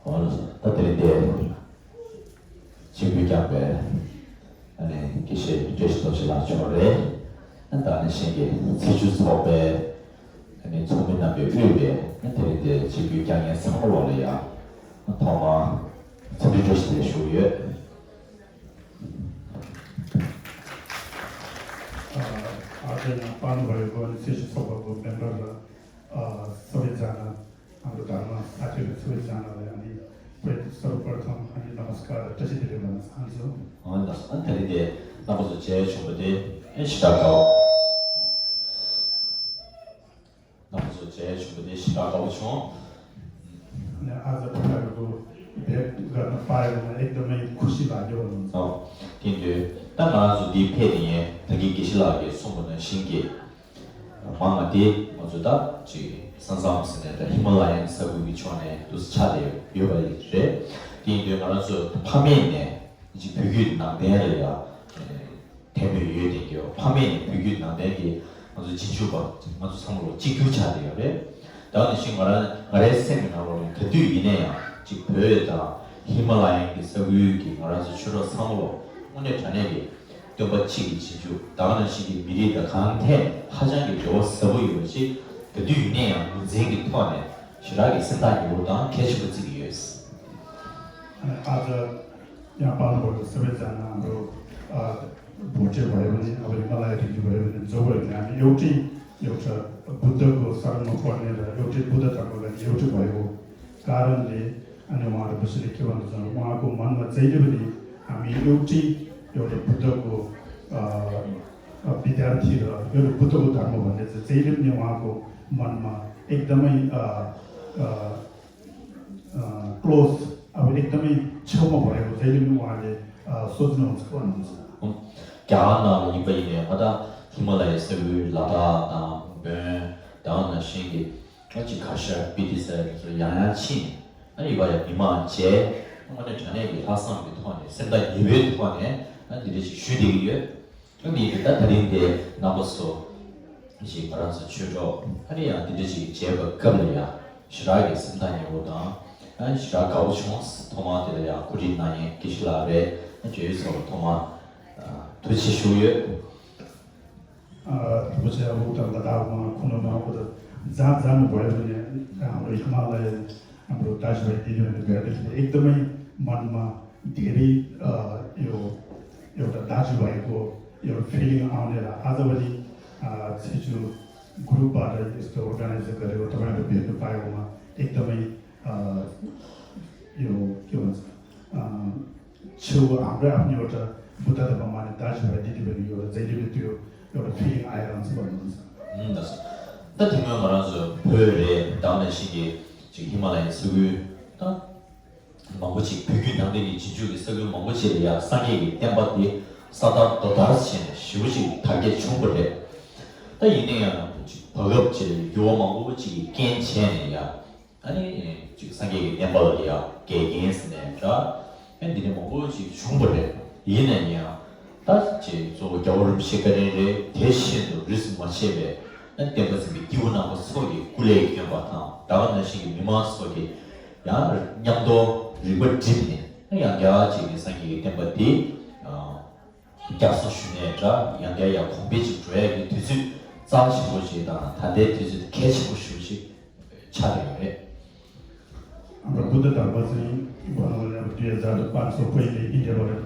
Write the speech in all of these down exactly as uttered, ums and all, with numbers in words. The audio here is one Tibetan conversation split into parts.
ད་དེ་རིང་འདིར་སྤྱི་འཐུས་བསྐྱངས་པའི་ཨ་ནི་དགེ་བཤེས་བཀྲ་ཤིས་རྡོ་རྗེ་ལགས་མཆོག་རེད། ཨ་ད་ནི་གཞན་གྱི་ཚེས་བཅུ་ཚོགས་པའི་ཨ་ནི་ཚོགས་མི་རྣམ་པས་དབུས་པའི་ཨ་དེ་རིང་འདིར་སྤྱི་འཐུས་བསྐྱངས་མཁན་ཚང་མ་ལོག་ལ་ཡང་ཐོག་མར་འཚམས་འདྲི་བཀྲ་ཤིས་བདེ་ལེགས་ཞུ་གི་ཡོད། ཨ་ཨ་ཅེ་ན་པ་ནུ་བ་ཡོ་གོ་ནི་ཚེས་བཅུ་ཚོགས་པ་གོ་མེམ་བར་ཨ་ས་བེ་ཛ་ན་ཨ་རུ་དྷརྨ་ས་ཐེ་རུ་ཚེས་བཅུ་ན་ལ་ཡང་ནི་པེ་སརྦ་པར་ཐམ་ཨ་ནི་ནམ་སྐར་བཀྲ་ཤིས་བདེ་ལེགས་ལ་ན་ཚང་སོ། ཨ་ནི་ཨ་ནི་དེ་རིང་འདིར་རྣམ་པ་ཚོ་མཇལ་བྱུང་བ་དེ་ཨེ་ཞེ་དྲག་དགའ་བ། རྣམ་པ་ཚོ་མཇལ་བྱུང་བ་དེ་ཞེ་དྲག་དགའ་བ་བྱུང་། ནས་ཨ་ཛ་པ་ཁ་རུ་དེ་ག་ན་པ་ཡོང་ན་ཨེག་དམ་ཁུ་ཤི་ལ་ཡོད་ལ། ཨོ། དེ་དུས་ད་ང་རང་ཚོ་འདི་ཕེབས་དེ་ཡིན། ད་གིན་དགེ་བཤེས་ལགས་ཀྱིས་གསུངས་པ་ནང་བཞིན་གྱི། མང་ང་དེ་ང་ཚོ་ད་ཅིག་ས་མཚམས་ཟེར་ནས་ད་ཧི་མ་ལ་ཡན་ས་ཁུལ་གྱི་ཕྱོགས་ནས་འདུག་སེ་ཆགས་བསྡད་ཡོད་པ་རེད། དེ་ཡིན་དུས་ང་རང་ཚོ་ཕ་མེས་ནས་ཅིག་བོད་བརྒྱུད་ནང་བསྟན་ལ་ཡ་དད་མོས་ཡོད་དེ་གྱོ། ཕ་མེས་ནས་བོད་བརྒྱུད་ནང་བསྟན་གྱི་ང་ཚོ་རྗེས་འཇུག་པ་ང་ཚོ་ཚང་མ་ལོ་གཅིག་གྱུར་ཆགས་བསྡད་ཡོད་རེད། ད་ནི་ཤིང་ང་རང་ང་རའི་སེམས་ཀྱི་ནང་ལོགས་ནས་ག་དུས་ཡིན་ན་ཡང་ཅིག་བོད་དང་ཧི་མ་ལ་ཡན་གྱི་ས་ཁུལ་གྱི་ང་རང་ཚོ་ཆོས་གྲོགས་ཚང་མ་ལོ་དངོས་གནས་དྲང་གནས་ཀྱི་སྟོན་པ་གཅིག་གི་རྗེས་འཇུག་ད་ག་ནང་བཞིན་གྱི་མི་རིགས་དང་གང་ཐད་ཧ་ཅང་གི་འབྲེལ་བ་ཟབ་པོ་ཡོད་པ་ཞིག་ག་དུས་ཡིན་ན་ཡང་ངོས་འཛིན་གྱི་ཐོག་ནས་ཞེ་དྲག་གི་སེམས་ཐག་ཉེ་པོ་དང་གལ་ཆེན་པོ་བརྩི་གི་ཡོད། ཨ་ཙི་ཡང་པ་ལ་བོ་ཡོ་ས་བེ་ཙ་ན་འགྲོ། ཨ་བོ་ཅེ་བ་ཡོ་ནི་ཨ་བ་ཧི་མ་ལ་ཡ་རི་རྒྱུད་བ་ཡོ་ནི་ཛོ་བ་ཡོ་ནི་ཨ་ནི་ཡོ་ཏི་ཡོ་ཏྲ་བུ་ཏ་གོ་ས་ར་མ་པ་ནེ་ར་ཡོ་ཏི་བུ་ཏ་ཐ་མ་ག་ནི་ཡོ་ཏི་བ་ཡོ། ཀ་རན་ལེ་ཨ་ནི་ཝང་རིན་པོ་ཆེ་ལས་ཁེ་ཝང་དུ་ཚང་ཝང་གོ་མན་མ་ཙེ་ལེ་བ་ནི་ཨ་མི་ཡོ་ཏི་ཡོ་ཏི་བུ་ཏ་གོ་ཨ་བི་དར་ཐི་ར་ཡོ་ཏི་བུ་ཏ་གོ་དྷརྨ་བ་ནེ་ཙེ་ལེ་ནི་ཝང་གོ་མན་མ་ཨེག་དམ་ཨ་ཨ། ཨ་ཀློ་སི་ཨ་བ་ཨེག་དམ་ཆེ་བ་བ་ཡོ་ཟེ་ལི་མི་བ་ལེ་ཨ་སོ་ཙི་ནོ་ཙི་བ་ནོ་ཙི། རྒྱ་གར་ནང་ལ་ཡིན་པ་ཡིན་ནའི་ང་ད་ཧི་མ་ལ་ཡའི་ས་ཁུལ་ལ་དྭགས་དང་བོན་དང་ནང་བཞིན་གྱི་ཨ་ཅིག་གར་ཞར་སྤི་ཏི་ས་ཡ་ཚོ་ཡང་ཡང་ཕྱིན་ནས་ཨ་ཡི་བ་ཡ་མི་མང་མཇལ། དངོས་གནས་དྲང་གནས་ཀྱི་ལྷག་བསམ་གྱི་ཐོག་ནས་སེམས་ཐག་ཉེ་བོའི་ཐོག་ནས་ཨ་འདི་འདྲ་ཞིག་ཞུ་བསྡད་ཀྱི་ཡོད། ཨ་ནི་ད་དེ་རིང་འདི་རྣམ་པ་ཚོ་ཞིག་ང་རང་ཚོ་ཆོས་གྲོགས་ཨ་ནི་ཡང་འདི་འདྲ་ཞིག་མཇལ་བའི་སྐབས་ལ་ཡང་ཞེ་དྲག་གི་སེམས་ཐག་ཉེ་བོ་དང་ཨ་ཞེ་དྲག་དགའ་བོ་བྱུང་། ཐོག་མར་དེ་ལ་ཡང་གོ་སྒྲིག་གནང་མཁན་དགེ་བཤེས་ལགས་རེད། ཨ་ཇོ་ཡོས་ཚོ་ལ་ཐོག་མར་ཨ་ཐུགས་རྗེ་ཆེ་ཞུ་གི་ཡོད། ཨ་རིན་པོ་ཆེ་འུ་དང་ད་ལྟ་མ་ཁོ་ན་མ་ཁོ་ད་ཛ་ཛ་ནུ་བོ་ཡ་ནི་ཨ་རི་ཧི་མ་ལ་ཡ། हम लोग दाजु भाई दीदी होने गए थे, एकदमै मनमा धेरै अ, यो एउटा दाजुभाइको यो फिलिङ आउने र आजभोलि अ, छिजु ग्रुपबाट यस्तो अर्गनाइज गरेको तपाईँहरू भेट्नु पाएकोमा एकदमै अ, यो के भन्छ अ, छेउ हाम्रो आफ्नो एउटा बुद्ध धर्म मान्ने दाजुभाइ दिदीबहिनी एउटा जहिले पनि त्यो एउटा फिलिङ आइरहन्छ भन्नुहुन्छ। ད་དེ་སྔོན་ང་རང་ཚོ་བོད་རེད། ད་ནང་བཞིན་གྱི་ཅིག་ཧི་མ་ལ་ཡའི་ས་ཁུལ་ད་མང་པོ་ཅིག་བོད་བརྒྱུད་ནང་བསྟན་གྱི་རྗེས་འཇུག་གི་ས་ཁུལ་མང་པོ་ཅིག་ལ་ཡང་སངས་རྒྱས་ཀྱི་བསྟན་པ་འདི་ས་དར་རྡོ་དར་བྱས་ནས་ཞེ་པོ་ཅིག་དར་རྒྱས་བྱུང་བ་རེད། ད་ཡིན་ན་ཡང་ཅིག་བར་སྐབས་ཅིག་ལ་འགྱུར་བ་མང་པོ་ཅིག་གི་རྐྱེན་བྱས་ནས་ཡང་ཨ་ནི་ཅིག་སངས་རྒྱས་ཀྱི་བསྟན་པ་ལ་ཡང་འགལ་རྐྱེན་ཟེར་ནས་འདྲ་ཨ་འདི་འདྲ་མང་པོ་ཅིག་བྱུང་བ་རེད། ཡིན་ན་ཡང་ད་ཅིག་གཙོ་བོ་རྒྱལ་བ་རིན་པོ་ཆེ་བཀའ་དྲིན་རེད། དེ་བཞིན་དུ་རིས་སུ་མ་ཆད་པའི་ཨ་བསྟན་པ་འཛིན་པའི་སྐྱེས་བུ་རྣམ་པ་ཚོ་གི་སྐུ་ལས་བསྐྱོན་པ་དང་ད་ག་ནང་བཞིན་གྱི་མི་མང་ཚོ་གི་ཡང་མཉམ་དུ་རིག་པ་བསྒྲིམས་ནས་ཡང་བསྐྱར་ཅིག་གི་སངས་རྒྱས་ཀྱི་བསྟན་པ་འདི་རྒྱ་སོ་ཞུ་ནས་འདྲ་ཡང་བསྐྱར་ཡང་གོང་འཕེལ་ཅིག་འགྲོ་ཡ་གི་དུས་ཚོད་རྩ་ཆེན་པོ་ཞིག་དང་ད་ལྟའི་དུས་ཚོད་གལ་ཆེན་པོ་ཞེ་པོ་ཞིག་ཆགས་བསྡད་ཡོད་རེད། Buddha Dharma चाहिँ भन्नु भने अब दुई हजार पाँच सौ पहिले इन्डियाबाट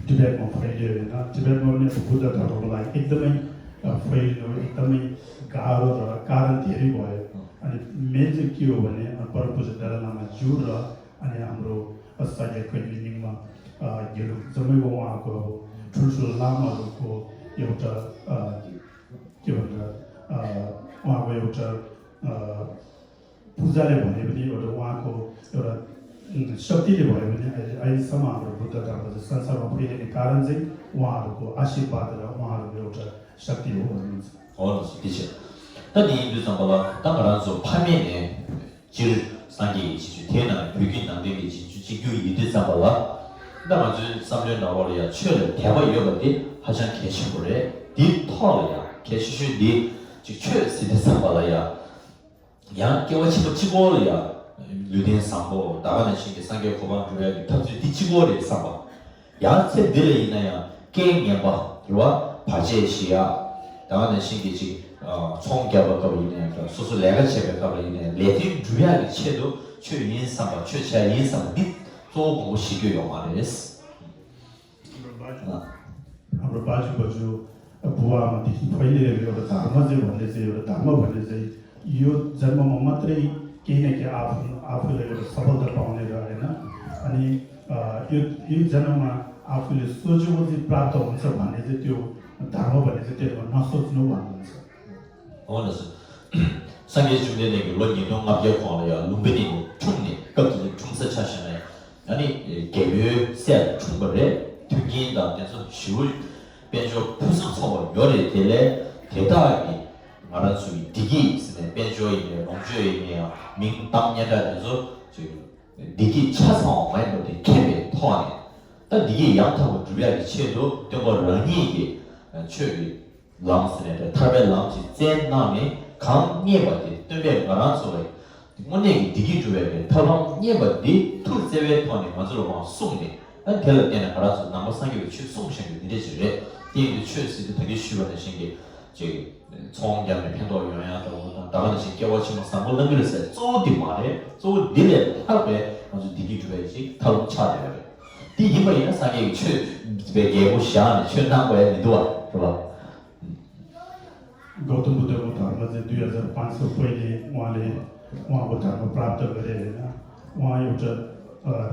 टिबेटमा फैलियो होइन। टिबेटमा पनि अब बुद्ध धर्मलाई एकदमै अ, फैलियो, एकदमै गाह्रो र कारण धेरै भयो। अनि मेन चाहिँ के हो भने अ, परम पूज्य दलाइ लामा ज्यू र अनि हाम्रो अ, साइया कैली निङमा अ, गेलु जम्मैको उहाँको अब ठुल्ठुलो लामाहरूको एउटा अ, के भन्छ अ, उहाँको एउटा अ, पूजाले भने पनि एउटा उहाँको एउटा उम्, शक्तिले भयो भने अहिले अहिलेसम्म हाम्रो बुद्ध धर्म चाहिँ संसारमा फैलिने कारण चाहिँ उहाँहरूको आशीर्वाद र उहाँहरूको एउटा शक्ति हो भन्नुहुन्छ। हो ल सुटिछ। ད་དེ་ཡིན་དུས་ཙམ་པ་ལ་ད་ང་རང་ཚོ་ཕ་མེས་ནས་སྤྱིར་སངས་རྒྱས་ཀྱི་རྗེས་འཇུག་དེའི་ནང་བོད་བརྒྱུད་ནང་བསྟན་གྱི་རྗེས་འཇུག་གཅིག་གྱུར་ཡིན་དུས་ཙམ་པ་ལ་ད་ང་ཚོའི་བསམ་བློའི་ནང་ལོགས་ལ་ཡང་ཆོས་ལ་དད་པ་ཡོད་པ་དེ་ཧ་ཅང་གལ་ཆེན་པོ་རེད། དེའི་ཐོག་ལ་ཡང་གལ་ཆེ་ཤོས་འདི་ཅིག་ཆོས་ཟེར་དུས་ཙམ་པ་ལ་ཡང་། ཡང་སྐྱེ་བ་ཕྱི་མ་གཅིག་པོ་ལ་ཡང་ ལུས་རྟེན་བཟང་པོ་ད་ག་ནང་བཞིན་གྱི་སངས་རྒྱས་གོ་འཕང་སྒྲུབ་ཡག་གི་ཐབས་ཚུལ་འདི་གཅིག་པོ་རེད་བསམ་པ། ཡང་ཚེ་འདི་ལ་ཡིན་ན་ཡང་རྐྱེན་ངན་པ་རེད་བ། བར་ཆད་ཞི་ཡག་ད་ག་ནང་བཞིན་གྱི་ཅིག་ཚོང་རྒྱག་པའི་སྐབས་ལ་ཡིན་ན་ཡང་སོ་སོ་ལས་ཀ་བྱེད་པའི་སྐབས་ལ་ཡིན་ན་ཡང་ལས་དོན་སྒྲུབ་ཡག་གི་ཆེད་དུ་ཆོས་ཡིན་བསམ་པ་ཆོས་བྱ་ཡིན་བསམ་པ་འདི་གཙོ་བོ་དགོངས་པ་བཞེས་རྒྱུ་ཡོད་མ་རེད། ཨ་རོ་པ་ཅུ་པ་ཅུ། བུ་བ་མ་དེ་ཕ་ཡི་ཡོད་ར་དར་མ་ཟེར་བ་ནས་ཟེར་ཡོད་ར་དར་མ་བ་ནས་ཟེར་ཡོད་ཛར་མ་མ་མ་ཏྲེ་ཀེ་ནེ་ཀེ་ཨ་ཕུ་ཨ་ཕུ་ལ་ཡོད་ར་ས་བལ་ད་པའོ་ནས་ར་ཡིན་ན་ཨ་ནི་ཡོད་ཡོད་ཛར་མ་མ་ཨ་ཕུ་ལ་སོ་ཅུ་བ་ཟི་པྲ་ཏོ་ཧོན་ས་བ་ནས་ཟེར་ཏེ་དར་མ་བ་ནས་ཟེར་ཏེ་ན་སོ་ཅུ་ནོ་བ་ནས་ཟེར། འོ་ན་སོ། སངས་རྒྱས་བཅོམ་ལྡན་འདས་ཀྱིས་ལོ་ཉིས་སྟོང་ལྔ་བརྒྱ་གོང་ལ་ཡང་ལུམ་བི་ནི་ནས་འཁྲུངས་ནས་སྐབས་དེ་དུས་འཁྲུངས་ས་ཆ་བཞག་ན་ཡང་། ཨ་ནི་རྒྱལ་པོའི་སྲས་ལ་འཁྲུངས་པ་རེད། མཐུན་རྐྱེན་དང་དེ་ཚོ་ཞེ་པོ་དཔལ་འབྱོར་ཕུན་སུམ་ཚོགས་པ་ཡོད་རེད། དེ་ལས་དེ་དག་གིས་ང་རང་ཚོ་གི་བདེ་སྐྱིད་ཟེར་ནས་དཔལ་འབྱོར་ཡིན་ནའི་ལོངས་སྤྱོད་ཡིན་ནའི་ཡང་མིང་གཏམ་སྙན་གྲགས་དེ་ཚོ་ཅིག་བདེ་སྐྱིད་ཆ་ཚང་བ་མ་ཡིན་པ་དེ་མཁྱེན་པའི་ཐོག་ནས། ད་བདེ་སྐྱིད་ཡང་དག་པར་སྒྲུབ་ཡག་གི་ཆེད་དུ་སྟོན་པ་རང་ཉིད་ཀྱིས་ཆོས་ཀྱི་ལམ་ཟེར་ནས་རེད། ཐར་པའི་ལམ་གྱི་རྩལ་གནང་ནས་གང་རྙེད་པ་དེ་སྟོན་པས་ང་རང་ཚོ་ལ་དངོས་གནས་ཀྱི་བདེ་སྐྱིད་སྒྲུབ་པའི་ཐབས་ལམ་རྙེད་པ་འདི་ཐུགས་བརྩེ་བའི་ཐོག་ནས་ང་ཚོ་ལ་མར་གསུངས་ནས། ཨ་དེ་ལ་བརྟེན་ནས་ང་རང་ཚོ་ནང་པ་སངས་རྒྱས་པའི་ཆོས་གསུངས་བཞག་རྒྱུ་འདི་འདྲ་ཞིག་རེད། དེ་ཡིན་དུས་ཆོས་ཟེར་དུས་ད་གིན་ཞུས་པ་ནང་བཞིན་གྱི་ཅིག་ཚོང་བརྒྱབ་ནས་ཕན་ཐོགས་ཡོང་ཡག་དང་། འོ་ད་ག་ནང་བཞིན་སྐྱེ་བ་ཕྱི་མ་བཟང་པོ་བླང་གི་རེད་ཟེར། གཙོ་བོ་འདི་མ་རེད། གཙོ་བོ་འདི་ལས་ལྷག་པའི་ང་ཚོ་བདེ་སྐྱིད་སྒྲུབ་པའི་ཅིག་ཐབས་ལམ་ཆགས་བསྡད་ཡོད་རེད། དེ་ཡིན་པ་ཡིན་ན་སངས་རྒྱས་ཀྱི་ཆོས་པའི་རྒྱལ་པོ་བཞག་ནས་ཆོས་གནང་དགོས་ཡ་མི་འདུག་བ་རེད་བ། गौतम बुद्ध को धर्म चाहिँ दुई हजार पाँच सौ पहिले उहाँले उहाँको धर्म प्राप्त गरे होइन। उहाँ एउटा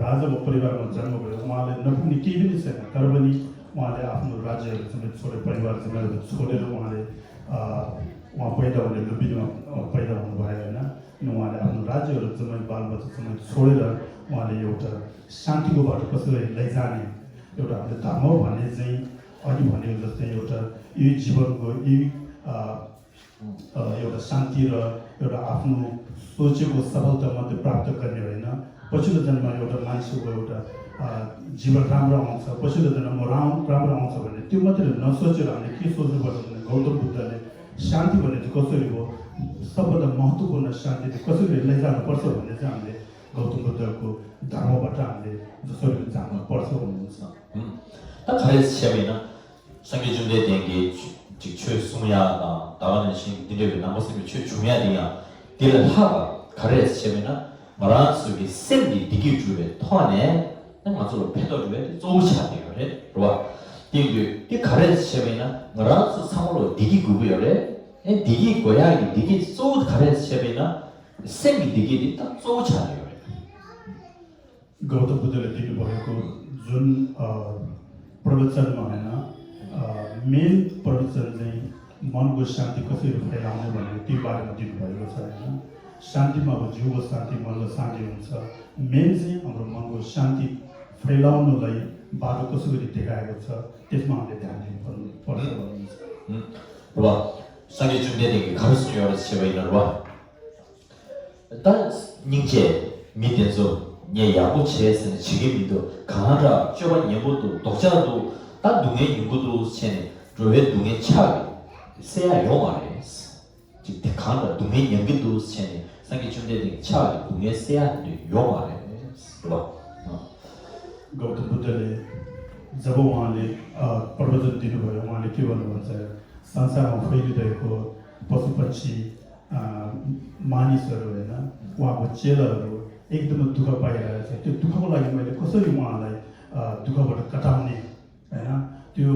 राजाको परिवारमा जन्म भयो। उहाँले नपुग्ने केही पनि छैन, तर पनि उहाँले आफ्नो राज्यहरू समेत छोडेर, परिवार समेत छोडेर उहाँले उहाँ पैदा हुने लुम्बिनीमा पैदा हुनुभयो होइन। अनि उहाँले आफ्नो राज्यहरू जम्मै बालबच्चा समेत छोडेर उहाँले एउटा शान्तिको बाटो कसरी लैजाने, एउटा हामीले धर्म भन्ने चाहिँ अघि भनेको जस्तै एउटा यही जीवनको यही एउटा शान्ति र एउटा आफ्नो सोचेको सफलता मात्रै प्राप्त गर्ने होइन। पछिल्लो जन्ममा एउटा मान्छेको एउटा जीवन राम्रो आउँछ, पछिल्लो जन्ममा राम्रो आउँछ भन्ने त्यो मात्रै नसोचेर हामीले के सोच्नुपर्छ भने गौतम बुद्धले शान्ति भन्ने चाहिँ कसरी हो, सबभन्दा महत्त्वपूर्ण शान्ति चाहिँ कसरी लैजानुपर्छ भन्ने चाहिँ हामीले गौतम बुद्धको धर्मबाट हामीले जसरी पनि जान्नुपर्छ भन्नुहुन्छ। ད་ག་རེ་བྱས་པ་ཡིན་ན། སངས་རྒྱས་བཅོམ་ལྡན་འདས་ཀྱིས་ཅིག་ཆོས་གསུང་ཡག་དང་ད་ག་ནང་བཞིན་འདི་འདྲ་བའི་ནང་པ་སེམས་ཀྱི་ཆོས་བྱུང་ཡག་དེ་ཡང་དེ་ལས་ལྷག་པ་ག་རེ་བྱས་པ་ཡིན་ན། ང་རང་ཚོ་གི་སེམས་ཀྱི་བདེ་སྐྱིད་སྒྲུབ་པའི་ཐོག་ནས་ང་ཚོ་ལ་ཕན་ཐོགས་སྒྲུབ་པའི་དེ་གཙོ་བོ་ཆགས་བསྡད་ཡོད་རེད་རེད་བ། དེ་ཡིན་དུས་དེ་ག་རེ་བྱས་པ་ཡིན་ན། ང་རང་ཚོ་ཚང་མ་ལ་བདེ་སྐྱིད་དགོས་ཀྱི་ཡོད་རེད། ཨེ་བདེ་སྐྱིད་དགོས་ཡག་གི་བདེ་སྐྱིད་གཙོ་བོ་ག་རེ་བྱས་པ་ཡིན་ན། སེམས་ཀྱི་བདེ་སྐྱིད་དེ་ད་གཙོ་བོ་ཆགས་བསྡད་ཡོད་རེད། गौतम बुद्धले दिनुभएको जुन प्रवचनमा होइन, मेन प्रवचन चाहिँ मनको शान्ति कसरी फैलाउने भन्ने त्यो बारेमा दिनुभएको छ होइन। शान्तिमा अब जिउको शान्ति, मनको शान्ति हुन्छ। मेन चाहिँ हाम्रो मनको शान्ति फैलाउनलाई बाटो कसरी देखाएको छ, त्यसमा हामीले ध्यान दिनुपर्नु पर्छ भन्नुहुन्छ। ल, སངས་རྒྱས་བཅོམ་ལྡན་འདས་ཀྱིས་ག་རེ་གསུངས་ཡོད་རེད་ཟེར་བ་ཡིན་ན་རེད་བ། ད་སྙིང་རྗེ། མི་དེ་ཚོ་ངས་ཡག་པོ་བྱས་ཟེར་ནས་བྱེད་ཀྱི་མི་འདུག་གང་དྲག་སྤྱོད་པ་ངན་པོ་འདུག་རྡོག་ཆག་འདུག་ད་སྡུག་བསྔལ་མྱོང་གི་འདུག་བྱས་ནས་འགྲོ་བའི་སྡུག་བསྔལ་ཆགས་ཀྱི་སེལ་ཡག་ཡོད་མ་རེད། ཅིག་དེ་གང་དྲག་སྡུག་བསྔལ་མྱོང་གི་འདུག་བྱས་ནས་སངས་རྒྱས་བཅོམ་ལྡན་འདས་ཀྱི་ཆགས་ཀྱི་སྡུག་བསྔལ་སེལ་ཡག་དེ་ཡོད་མ་རེད་ལ། गौतम बुद्धले जब उहाँले प्रवचन दिनुभयो, उहाँले के भन्नुभन्छ, संसारमा फैलिरहेको पशुपक्षी मानिसहरू होइन, उहाँको चेलाहरू एकदमै दुःख पाइरहेको छ। त्यो दुःखको लागि मैले कसरी उहाँलाई दुःखबाट कटाउने, होइन, त्यो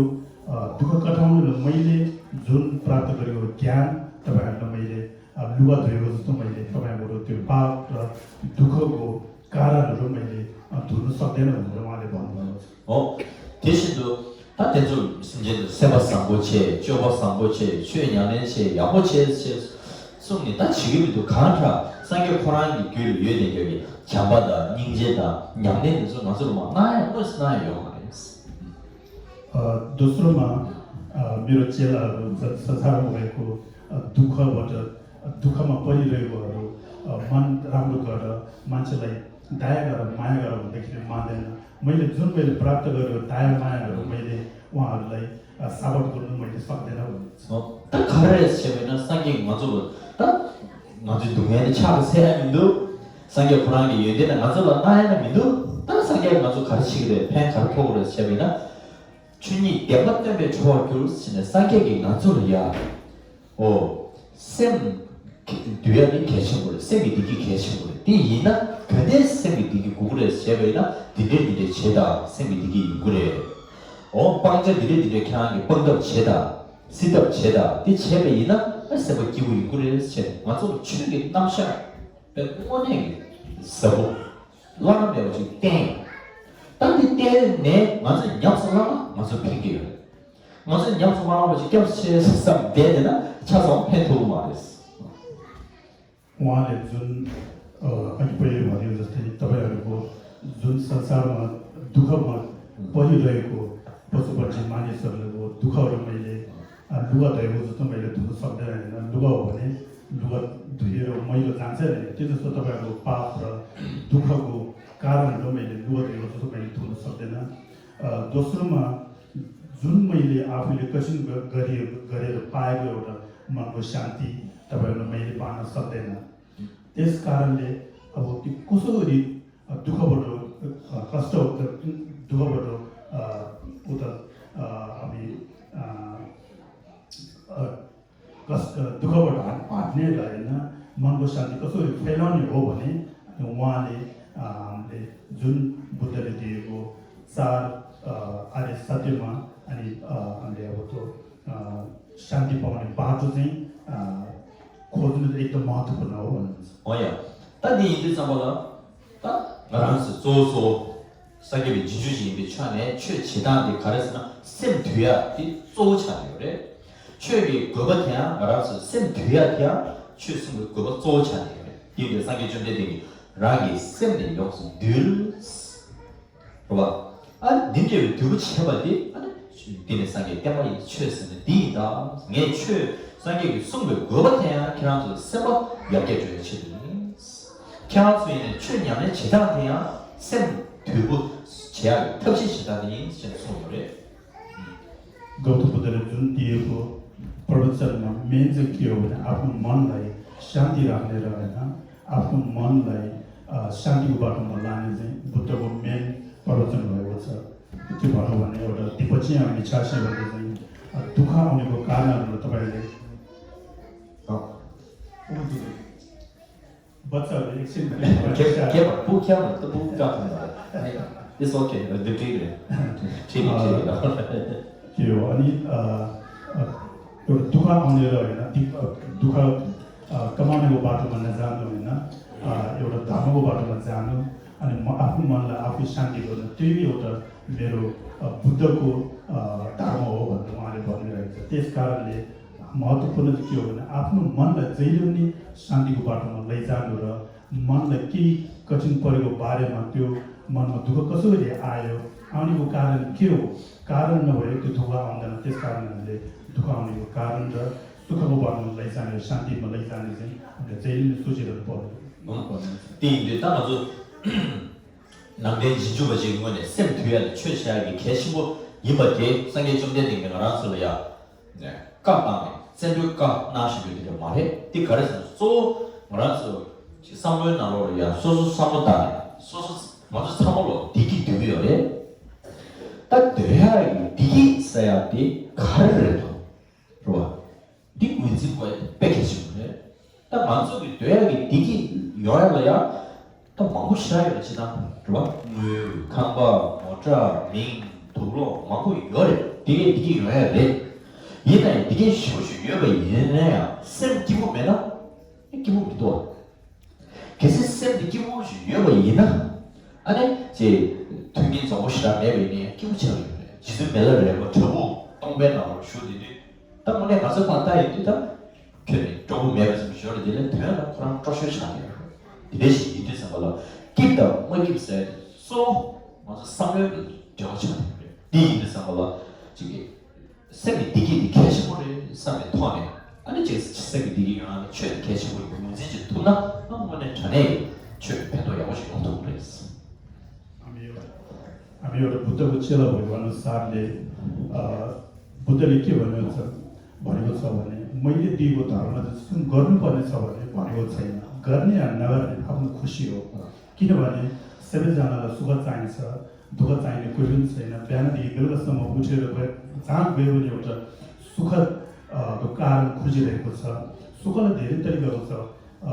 दुःख कटाउनलाई मैले जुन प्राप्त गरेको ज्ञान तपाईँहरूलाई मैले लुगा धोएको जस्तो मैले तपाईँबाट त्यो पाप र दुःखको कारणहरू मैले धुन सक्दैन भनेर उहाँले भन्नुभएको छ। हो। དེ་བཞིན་དུ་ད་དེ་ཚོ་སེམས་ཅན་དུ་སེམས་པ་བཟང་པོ་བྱས། སྤྱོད་པ་བཟང་པོ་བྱས། ཆོས་ཉམས་ལེན་བྱས། ཡག་པོ་བྱས་བྱས་གསུངས་ནས་ད་བྱེད་ཀྱི་མི་འདུག་གང་དྲག་སངས་རྒྱས་ཁོ་རང་གི་རྒྱུད་ལ་ཡོད་དེ་འདྲ་གི་བྱམས་པ་དང་སྙིང་རྗེ་དང་ཉམས་ལེན་དེ་ཚོ་ང་ཚོ་ལ་མ་གནང་ཡ་དངོས་སུ་གནང་ཡ་ཡོད་མ་རེད། दोस्रोमा मेरो चेलाहरू संसारमा भएको दुःखबाट दुःखमा परिरहेकोहरू मन राम्रो गर, मान्छेलाई दया गर, माया गर भन्दाखेरि मान्दैन। मैले जुन मैले प्राप्त गरेको दया मायाहरू मैले उहाँहरूलाई साबित गर्नु मैले सक्दैन भन्छ। ད་ག་རེ་རེད་ཟེར་བས་ན་སངས་རྒྱས་ང་ཚོ་ལ་ད་ང་ཚོའི་སྡུག་བསྔལ་དེ་ཆགས་སེ་ཡ་མི་འདུག་སངས་རྒྱས་ཁོ་རང་གི་ཡོན་ཏན་ནི་ང་ཚོ་ལ་གནང་ཡ་ན་མི་འདུག་ད་སངས་རྒྱས་ང་ཚོ་ག་རེ་བྱེད་ཀྱི་རེད། ཕན་ག་རེ་ཐོགས་ཀྱི་རེད་བྱས་པ་ཡིན་ན། ཆོས་ཉིད་བདེན་པ་སྟོན་པའི་གྲོགས་པར་གྱུར་ཟེར་ནས་སངས་རྒྱས་ཀྱིས་ང་ཚོ་ལ་ཡ། ཨོ། སེམས་འདུལ་ཡ་ནི་གལ་ཆེན་པོ་རེད། སེམས་ཀྱི་བདེ་སྐྱིད་གལ་ཆེན་པོ་རེད། དེ་ཡིན་ན་ག་འདྲའི་སེམས་ཀྱི་བདེ་སྐྱིད་དགོས་ཀྱི་རེད་བྱས་པ་ཡིན་ན། འདི་འདྲས་འདི་འདྲས་བྱེད་དང་སེམས་ཀྱི་བདེ་སྐྱིད་ཡོང་གི་རེད། ཨོ། སྤང་བྱ་འདི་འདྲས་འདི་འདྲས་ཁྱེད་རང་གིས་སྤང་ཐབས་བྱེད་དང་། སྲིད་ཐབས་བྱེད་དང་། དེ་བྱས་པ་ཡིན་ན་ཨ་སེམས་པ་སྐྱིད་པོ་ཡོང་གི་རེད་ཟེར། ང་ཚོ་ལ་ཆོས་ཀྱི་རྣམ་གཞག་དཔེ་དངོས་གནས་ཀྱི་ཟབ་པོ་བླ་ན་མེད་པ་ཅིག་བསྟན། ད་འདི་བསྟན་ནས་ང་ཚོས་ཉམས་སུ་བླངས་ན་ང་ཚོ་ཕན་གྱི་ཡོད་རེད། ང་ཚོས་ཉམས་སུ་མ་བླངས་པ་ཅིག་སྐྱབས་ཆེ་བསམ་བསྡད་བསྡད་ན་ཆ་ཚང་ཕན་ཐོགས་ཀྱི་མ་རེད། ཝང་ལེ་རྫུན། ཨ་ཀྱི་པ་ཡོད་མ་རེད་ཟེར་ཏེ་ད་པ་ཡ་རེ་པོ། རྫུན་ས་སར་མ་དུ་ཁ་མ་པ་ཡི་རེ་གོ། པ་སུ་པ་ཅི་མ་ནི་སར་ལེ་གོ་དུ་ཁ་རོ་མ་ཡི་ལེ། ཨ་ལུ་ག་ད་ཡོ་གོ་ཟུ་ཏོ་མ་ཡི་ལེ་དུ་ཁ་སོག་ད་ཡ་ན་ལུ་ག་བ་ནི་ལུ་ག་དུ་ཡེ་རོ་མ་ཡི་ལོ་ཙང་ཚེ་ལེ་ཏི་ཏི་སོ་ད་པ་ཡ་རོ་པ་སར་དུ་ཁ་གོ་ཀ་ར་ནི་རོ་མ་ཡི་ལེ་ལུ་ག་ད་ཡོ་གོ་ཟུ་ཏོ་མ་ཡི་ལེ་དུ་ཁ་སོག་ད་ན། ཨ་དོ་སུ་མ། རྫུན་མ་ཡི་ལེ་ཨ་ཕི་ལེ་ཀ་ཤིན་ག་ག་རེ་ག་རེ་ར་པ་ཡ་གོ་ཡོ་ད་མ་གོ་ཤཱན་ཏི་ད་པ་ཡོ་ན་མ་ཡི་ལེ་པ་ན་སོག་ད་ན། དེས་ཀ་ར་ལེ་ཨ་བོ་ཏི་ཀོ་སོ་རི། དུ་ཁ་བོ་དོ། ཀ་སྟོ། དུ་ཁ་བོ་དོ། ཨུ་ད། ཨ་མི། ཀ་དུ་ཁ་བོ་དོ་ཨ་ནེ་ལ་ཡིན་ན་མང་པོ་ཤ་འདི་ཀ་སོ་རི་ཕེ་ལོན་ནི་འོ་བ་ནི་ཝང་ལེ་ལེ་རྫུན་བུ་ད་ལེ་དེ་གོ་ཙར་ཨ་རེ་ས་ཏེ་མ་ཨ་ནི་ཨ་ལེ་བོ་དོ་ཤཱན་ཏི་པ་ནི་བ་ཏུ་ཟིན་ཁོ་ཚོ་ནི་ཨེ་ཏོ་མ་ཐུབ་པ་ན་འོ་བ་ནི། འོ་ཡ། ད་འདི་ཡིན་དུས་ཙམ་པ་ལ། ད་ང་རང་ཚོ་གཙོ་བོ་གཙོ་བོ། སངས་རྒྱས་པའི་རྗེས་འཇུག་ཅིག་ཡིན་པའི་ཆ་ནས་ཆོས་བྱེད་སྟངས་དེ་ག་རེ་ཟེར་ན་སེམས་འདུལ་ཡ་དེ་གཙོ་བོ་ཆགས་ཡོད་རེད། ཆོས་ཀྱི་དགོས་པ་དེ་ཡང་ང་རང་ཚོ་སེམས་འདུལ་ཡ་དེ་ཡང་ཆོས་གསུངས་པའི་དགོས་པ་གཙོ་བོ་ཆགས་ཡོད་རེད། དེ་ཡིན་དུས་སངས་རྒྱས་བཅོམ་ལྡན་འདས་ཀྱིས་རང་གི་སེམས་ནི་ཡོངས་སུ་འདུལ། རེད་བ། ཨ་འདི་འདྲ་བའི་འདུལ་བ་བྱེད་པ་འདི་ཨ་ནི་དེ་ནི་སངས་རྒྱས་བསྟན་པ་ཡི་ཆོས་ཟེར་ན་འདི་ཡིན་ད། ངས་ཆོས་སངས་རྒྱས་ཀྱིས་གསུངས་པའི་དགོས་པ་དེ་ཡང་ཁྱེད་རང་ཚོའི་སེམས་པ་ཡར་རྒྱས་འགྲོ་ཡའི་ཆེད་དུ་ཡིན། ཁྱེད་རང་ཚོ་ཡིན་ནའི་ཆོས་ཉམས་ལེན་བྱེད་སྟངས་དེ་ཡང་སེམས་དུལ་པོ་བྱེད་ཡག་གི་ཐབས་ཤེས་བྱེད་སྟངས་དེ་ཡིན་ཞེས་གསུངས་ཡོད་རེད། गौतम बुद्ध ने अर्जुन दिएको प्रवचनमा मेन चाहिँ के हो भने आफ्नो मनलाई शान्ति राख्ने रहेन, आफ्नो मनलाई अ, शान्तिको बाटोमा लाने चाहिँ बुद्धको मेन प्रवचन भएको छ। के भन्नु भने एउटा विपक्षी आउने छ से भन्दा चाहिँ अ, दुःख आउनेको कारणहरू तपाईँले अ, बच्चाहरू एकछिन के के पू क्या त पू का It's okay. The degree. ठीक है, ठीक है। के हो अनि अ, अ, एउटा दुःख आउने र होइन दि- अ, दुःख अ, कमाउनेको बाटोमा नजानु होइन अ, एउटा धर्मको बाटोमा जानु अनि म आफ्नो मनलाई आफै शान्ति गर्नु त्यही एउटा मेरो अ, बुद्धको अ, धर्म हो भनेर उहाँले भनिरहेको छ। त्यस कारणले महत्त्वपूर्ण चाहिँ के हो भने आफ्नो मनलाई जहिले पनि शान्तिको बाटोमा लैजानु र मनलाई केही कठिन परेको बारेमा त्यो मनमा दुःख कसरी आयो, आउनेको कारण के हो? कारण नभए त्यो दुःख आउँदैन। त्यस कारण हामीले दुःख आउनेको कारण र सुखको बाटोमा लैजाने, शान्तिमा लैजाने चाहिँ हामीले जहिले पनि सोचिरहनु पर्यो। དེ་ཡིན་དུས་ད་ང་ཚོ་ནང་བསྟན་རྗེས་འཇུག་པ་ཞིག་ངོས་ནས་སེམས་དུལ་ཡ་དེ་ཆོས་བྱ་ཡ་གི་གལ་ཆེན་པོ་ཡིན་པ་དེ་སངས་རྒྱས་བཅོམ་ལྡན་འདས་ཀྱིས་ང་རང་ཚོ་ལ་ཡ། ནས་བཀའ་བཏང་ནས་བཙན་པོའི་བཀའ་གནང་བཞིན་པའི་དེ་འདྲ་མ་རེད། འདི་ག་རེ་ཟེར་ན་གཙོ་བོ་ང་རང་ཚོ་བསམ་བློའི་ནང་ལོགས་ལ་ཡང་སོ་སོ་བསམ་བློ་བཏང་ནས་སོ་སོ་ང་ཚོ་ཚང་མ་ལོ་བདེ་སྐྱིད་འདོད་ཀྱི་ཡོད་རེད། ད་འདོད་ཡག་གི་བདེ་སྐྱིད་ཟེར་ཡག་དེ་ག་རེ་རེད་དོ། རེད་བ། འདི་ངོས་འཛིན་དགོས་ཡག་དེ་དཔེ་གལ་ཆེན་པོ་རེད། ད་ང་ཚོ་གི་འདོད་ཡག་གི་བདེ་སྐྱིད་ཡོང་ཡག་ལ་ཡང་ད་མང་པོ་ཞེ་དྲག་ཡོད་རེད། བྱེད་སྟངས་རེད་བ། དངུལ་ཁང་པ་མོ་ཊ་མིང་དུག་ལོག་མང་པོ་ཡོད་རེད། དེ་གས་བདེ་སྐྱིད་ཡོང་ཡག་རེད། ཡིན་ན་ཡང་བདེ་སྐྱིད་ཞེ་པོ་ཞིག་ཡོད་པ་ཡིན་ན་ཡང་སེམས་སྐྱིད་པོ་མེད་ན་སྐྱིད་པོ་མི་འདུག་བ། གལ་སྲིད་སེམས་འདི་སྐྱིད་པོ་ཞིག་ཡོད་པ་ཡིན་ན། ཨ་ནི་ཅེ། མཐུན་རྐྱེན་བཟང་པོ་ཞེ་དྲག་མེད་པ་ཡིན་ན་ཡང་སྐྱིད་པོ་ཆགས་ཡོད་རེད། རྗེ་བཙུན་མི་ལ་རས་པ་བྲག་ཕུག་སྟོང་པའི་ནང་ལ་བཞུགས་བསྡད་དུས། ད་དངོས་གནས་ང་ཚོ་ཕར་ལྟ་ཡོང་དུས་ད། ཁྱོད་ནི་སྤྲོ་པོ་མེད་པ་ཙམ་ཞོར་དེ་ལས་དོན་ལ་ཁོ་རང་སྤྲོ་ཤོས་ཆགས་ཀྱི་ཡོད་རེད། དེ་འདྲ་ཞིག་ཡིན་དུས་ཙམ་པ་ལ་སྐྱིད་དང་མ་སྐྱིད་ཟེར་ཡ་དེ་གཙོ་བོ་ང་ཚོ་བསམ་བློའི་འབྲེལ་བ་ཆགས་ཀྱི་ཡོད་རེད། དེ་ཡིན་དུས་ཙམ་པ་ལ་ཅིག་གི་སེམས་ཀྱི་བདེ་སྐྱིད་དེ་གལ་ཆེན་པོ་རེད་བསམ་པའི་ཐོག་ནས་ཨ་ནི་ཅིག་སེམས་ཀྱི་བདེ་སྐྱིད་ཡོང་ཡ་ལ་ཆོས་དེ་གལ་ཆེན་པོ་ཡིན་པའི་ངོས་འཛིན་ཅིག་ཐུབ་ན་ཨ་དངོས་གནས་དྲང་གནས་ཀྱི་ཆོས་ཕན་ཐོགས་ཡག་པོ་ཞིག་ཡོང་ཐུབ་ཀྱི་རེད། आम्ही एवढं आम्ही एवढं बुद्ध को चेला भगवान सारले बुद्धले के भन्यो छ भनेको छ भने मैले दिएको धर्म चाहिँ सुन गर्नुपर्ने छ भने भनेको छैन। घर नहीं आना घर नहीं आफ्नो खुसी हो। किनभने सबैजनालाई सुख चाहिन्छ, दुःख चाहिने कोही पनि छैन। बिहानदेखि बेलुकासम्म उठेर गए, जहाँ गए पनि एउटा सुख, अ, को कारण खोजिरहेको छ। सुखलाई धेरै तरिकाको छ, अ,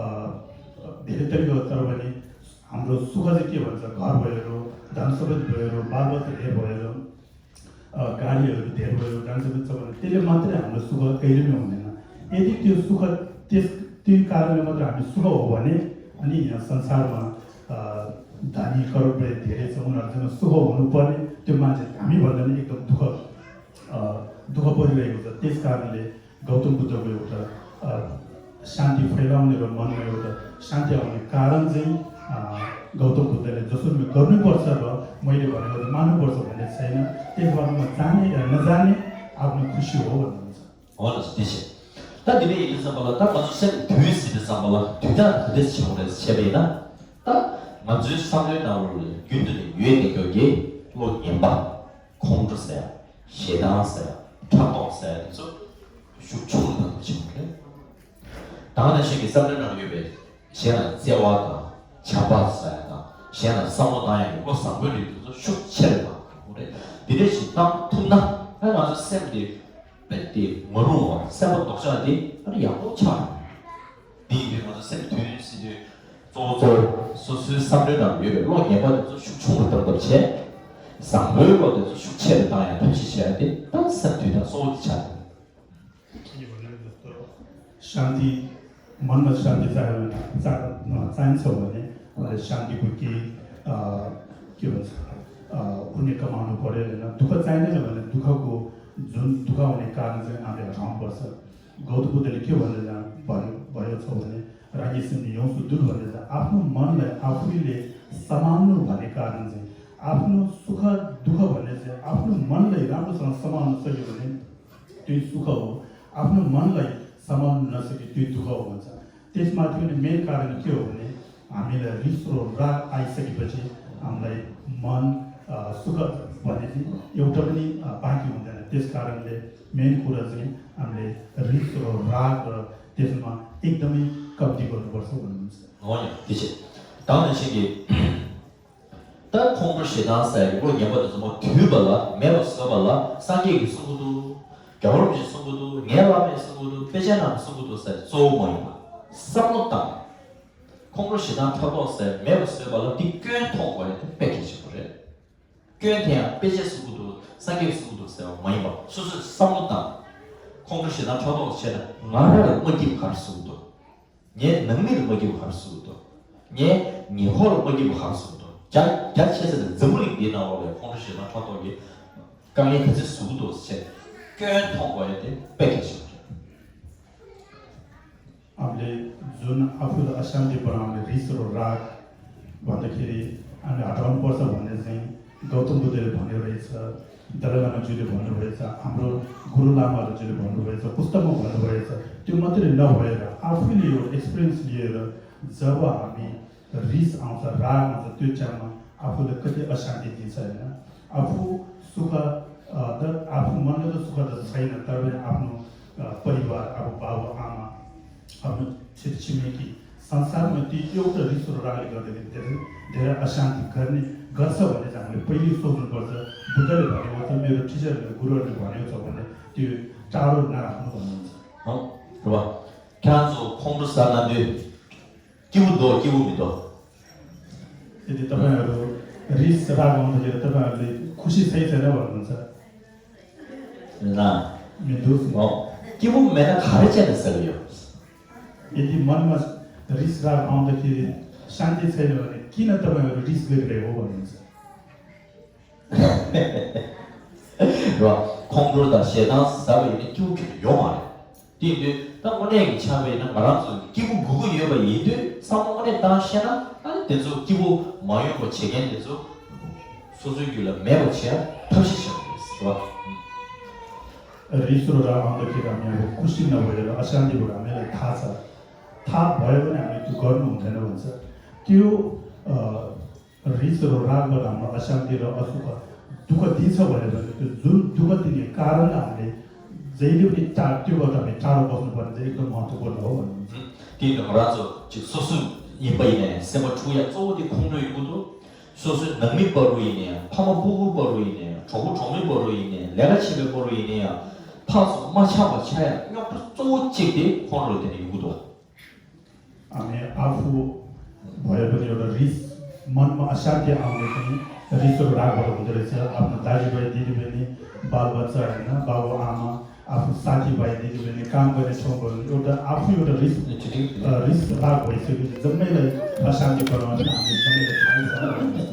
धेरै तरिकाको, तर पनि हाम्रो सुख चाहिँ के भन्छ? घर भयो, धन सम्पत्ति भयो, बालबच्चा धेर भयो, अ, गाडीहरू धेर भयो, जान्छ पनि छ भने त्यसले मात्रै हाम्रो सुख कहिले पनि हुँदैन। यदि त्यो सुख त्यस, त्यही कारणले मात्र हामी सुख हो भने, अनि यहाँ संसारमा, अ, धनी करोडपति धेरै छ, उनीहरूसँग सुख हुनुपर्ने त्यो मान्छे हामीभन्दा पनि एकदम दुःख, अ, दुःख परिरहेको छ। त्यस कारणले गौतम बुद्धको एउटा, अ, शान्ति फैलाउने र मनमा एउटा शान्ति आउने कारण चाहिँ, अ, गौतम बुद्धले जसरी गर्नुपर्छ र मैले भनेको त मान्नुपर्छ भन्ने छैन। त्यसबारेमा जाने या नजाने आफ्नो खुसी हो भन्नुहुन्छ। हो ल, त्यसै। त दिनै यिनै ཙམ་པ་ལ་ད་ང་ཚོ་སེམས་དུས་ཟིན་པའི་ཙམ་པ་ལ་དུས་དག་ག་འདྲས་བྱུང་རེད་བྱས་པ་ཡིན་ན། ད་ང་ཚོའི་བསམ་བློའི་ནང་ལ་རྒྱུན་དུ་ནས་ཡོད་བསྡད་རྒྱུ་གི་བློ་ངན་པ། ཁོང་ཁྲོ་ཟེར། ཞེ་སྡང་ཟེར། ཕྲག་དོག་ཟེར་དེ་ཚོ་ཤུགས་ཆུང་རུ་བཏང་ཐུབ་ཀྱི་མ་རེད། ད་ག་ནང་བཞིན་གྱི་བསམ་བློའི་ནང་ཡོད་པའི་གཞན་ལ་བརྩེ་བ་དང་བྱམས་པ་ཟེར་ཡ་དང་གཞན་ལ་བསམ་བློ་བཏང་ཡ་གི་བློ་བཟང་པོའི་རིགས་དེ་ཚོ་ཤུགས་ཆེ་རུ་བཏང་དགོས་རེད། དེ་འདྲ་ཞིག་བཏང་ཐུབ་ན་ཨ་ང་ཚོ་སེམས་དེ་དཔེ་དེ་མ་རུང་བ་སེམས་པ་ལྡོག་ཕྱོགས་དེ་ཨ་ནི་ཡག་པོ་ཆགས་འགྲོ། དེ་ཡིན་དུས་ང་ཚོ་སེམས་དུས་ཟེར་དུས་གཙོ་བོ་གཙོ་བོ་སོ་སོའི་བསམ་བློའི་ནང་ཡོད་པའི་བློ་ངན་པ་དེ་ཚོ་ཤུགས་ཆུང་རུ་བཏང་ཐབས་བྱས། བཟང་པོའི་བློ་དེ་ཚོ་ཤུགས་ཆེ་རུ་བཏང་ཡང་ཐབས་ཤེས་བྱས་ཏེ་ད་སེམས་དུས་དང་གཙོ་བོ་དེ་ཆགས་འདུག शांति, मनमा शांति चाहियो भने, चा-, अ, चाहिन्छ भने, उहाँले शांतिको केही, अ, के भन्छ, अ, पुण्य कमाउनु पर्यो होइन। दुःख चाहिँदैन भने दुःखको जुन दुःख हुने कारण चाहिँ आफूले हटाउनुपर्छ। गौतम बुद्धले के भनेर यहाँ भन्नु, भएको छ भने, रागी सिंह यौसु दुर भनेर चाहिँ आफ्नो मनलाई आफैले सम्हाल्नु भन्ने कारण चाहिँ, आफ्नो सुख दुःख भन्ने चाहिँ आफ्नो मनलाई राम्रोसँग सम्हाल्न सक्यो भने त्यो सुख हो। आफ्नो मनलाई सम्हाल्न नसके त्यो दुःख हो भन्छ। त्यसमाथि पनि मेन कारण के हो भने, हामीलाई रिस र राग आइसकेपछि हामीलाई मन, अ, सुख भन्ने चाहिँ एउटा पनि, अ, बाँकी हुँदैन। त्यस कारणले मेन कुरा चाहिँ हामीले रिस र राग र त्यसमा एकदमै कम्ती गर्नुपर्छ भन्नुहुन्छ। हो नि, त्यसै। ད་ནི་ཤེས་ཀྱི། ད་ཁོང་ཁྲོ་ཞེ་སྡང་ཟེར་ཡག་གི་བློ་ངན་པ་དེ་ཚོ་མར་དུལ་བ་ལ་མེད་པ་བཟོས་པ་ལ་སངས་རྒྱས་ཀྱིས་གསུང་གི་འདུག་རྒྱལ་བ་རིན་པོ་ཆེས་གསུང་གི་འདུག་ངའི་བླ་མས་གསུང་གི་འདུག་དཔེ་ཆའི་ནང་གསུང་གི་འདུག་ཟེར་གཙོ་བོ་མ་ཡིན་པ། བསམ་བློ་བཏང་། ཁོང་ཁྲོ་ཞེ་སྡང་ཕྲག་དོག་ཟེར་མེད་པ་བཟོས་པ་ལ་འདི་སྐྱོན་མཐོང་དགོས་ཡ་དེ་དཔེ་གལ་ཆེན་པོ་རེད། སྐྱོན་དེ་ཡང་དཔེ་ཆས་གསུང་གི་འདུག་སངས་རྒྱས་གསུང་གི་འདུག་ཟེར་བ་མ་ཡིན་པ་སོ་སོས་བསམ་བློ་བཏང་། ཁོང་ཁྲོ་ཞེ་སྡང་ཕྲག་དོག་བྱས་ན་ང་རང་ལ་མ་སྐྱིད་པ་ག་རེ་གསུང་གི་འདུག་ངའི་ནང་མི་ལ་མ་སྐྱིད་པ་ག་རེ་བཟོ་གི་འདུག་ངའི་ཉེ་འཁོར་ལ་མ་སྐྱིད་པ་ག་རེ་བཟོ་གི་འདུག་རྒྱ་རྒྱ་ཆེ་ས་ནས་འཛམ་བུ་གླིང་འདིའི་ནང་ལོགས་ལ་ཁོང་ཁྲོ་ཞེ་སྡང་ཕྲག་དོག་གི་དཀའ་ངལ་ག་ཚོད་བཟོ་གི་འདུག་ཟེར་སྐྱོན་མཐོང་དགོས་ཡ་དེ་དཔེ་གལ་ཆེན་པོ་རེད། आपले जुन आफूलाई अशान्ति बनाउने रिस र राग भन्दाखेरि हामी हटाउनुपर्छ भन्ने चाहिँ गौतम बुद्धले भनेको रहेछ, दलाई लामाज्यूले भन्नुभएछ, हाम्रो गुरु लामाज्यूले भन्नुभएछ, पुस्तकमा भन्नुभएछ। त्यो मात्रै नभएर आफूले यो एक्सपिरियन्स लिएर जब हामी रिस आउँछ, राग आउँछ, त्यो क्षणमा आफूले कति अशान्ति दिन्छ होइन। आफू सुख, अ, त आफू मनले त सुख त छैन, तर पनि आफ्नो, अ, परिवार, अब बाबु आमा, आफ्नो छर छिमेकी, संसारमा त्यो एउटा रिस र रागले गर्दाखेरि धेरै, धेरै अशान्ति गर्ने गर्छ भन्ने चाहिँ हामीले पहिले सोच्नुपर्छ। बुद्धले भनेको छ, मेरो टिचरले, गुरुहरूले भनेको छ भने त्यो टाढो नराख्नु भन्नुहुन्छ। हो, र ख्यान्सो खोमरो साना दे किबु दो किबु मिदो। यदि तपाईँहरू रिस राग आउँदाखेरि तपाईँहरूले खुसी सही छैन भन्नुहुन्छ? ना। मिदो। हो। किबु मेना खारे चेन सलियो। यदि मनमा रिस राग आउँदाखेरि शान्ति छैन भने किन तपाईँहरू रिस गरिरहेको भन्नुहुन्छ? र खोमरो दा ཞེ་སྡང་ཟ་བ་ཡིན་ན་སྐྱིད་པོ་ཁྱོན་ཡོད་མ་རེད། དེ་ཡིན་དུས་ད་དངོས་གནས་ཀྱི་ཆ་བས་ན་ང་རང་ཚོ་སྐྱིད་པོ་དགོས་ཀྱི་ཡོད་པ་ཡིན་དུས་བསམ་བློ་དངོས་གནས་བཏང་ཤེས་ན་ཨ་ནི་དེ་ཚོ་སྐྱིད་པོ་མ་ཡོང་བ་བྱེད་མཁན་དེ་ཚོ་སོ་སོའི་རྒྱུད་ལ་མེད་པ་བྱེད་ཡ་ཐབས་ཤེས་བྱེད་དགོས་རེད་ཟེར་བ། रिस र राग आउँदाखेरि हामीहरू खुसी नभएर अशान्ति भएर हामीलाई थाहा छ। थाहा भयो भने हामी त्यो गर्नु हुँदैन भन्छ। त्यो, अ, रिस र रागबाट हाम्रो अशान्ति र असुख, दुःख दिन्छ भने पनि त्यो जुन दुःख दिने कारणलाई हामीले जहिले पनि टा-, त्योबाट हामी टाढो बस्नुपर्ने चाहिँ एकदम महत्त्वपूर्ण हो भन्नुहुन्छ। དེ་ནི་ང་རང་ཚོ་ཅིག་སོ་སོ་ཡིན་པ་ཡིན་ནའི་སེམས་པ་འཁྲུག་ཡ་གཙོ་བོ་དེ་ཁོང་ཁྲོ་ཡོང་གི་འདུག་སོ་སོའི་ནང་མི་བར་དུ་ཡིན་ནའི་ཕ་མ་སྤུ་གུ་བར་དུ་ཡིན་ནའི་གྲོགས་པོ་གྲོགས་མོའི་བར་དུ་ཡིན་ནའི་ལས་ཀ་བྱེད་པའི་བར་དུ་ཡིན་ནའི་ཕར་ཚུར་མ་འཆམ་པ་ཆགས་ཡ་རྙོག་དྲ་གཙོ་བོ་གཅིག་དེ་ཁོང་ཁྲོ་དེ་ནས་ཡོང་གི་འདུག 雨あふ भएपछि एउटा रिस मनमा अशान्ति आउने चाहिँ रिस र रागबाट हुँदो रहेछ। आफ्नो दाजुभाइ दिदीबहिनी बालबच्चा होइन, बाबुआमा, आफ्नो साथीभाइ दिदीबहिनी, काम गर्ने ठाउँबाट एउटा आफू एउटा रिस रिस राग भइसकेपछि जम्मैलाई अशान्ति बनाउने हामीले जम्मैलाई थाहै छ।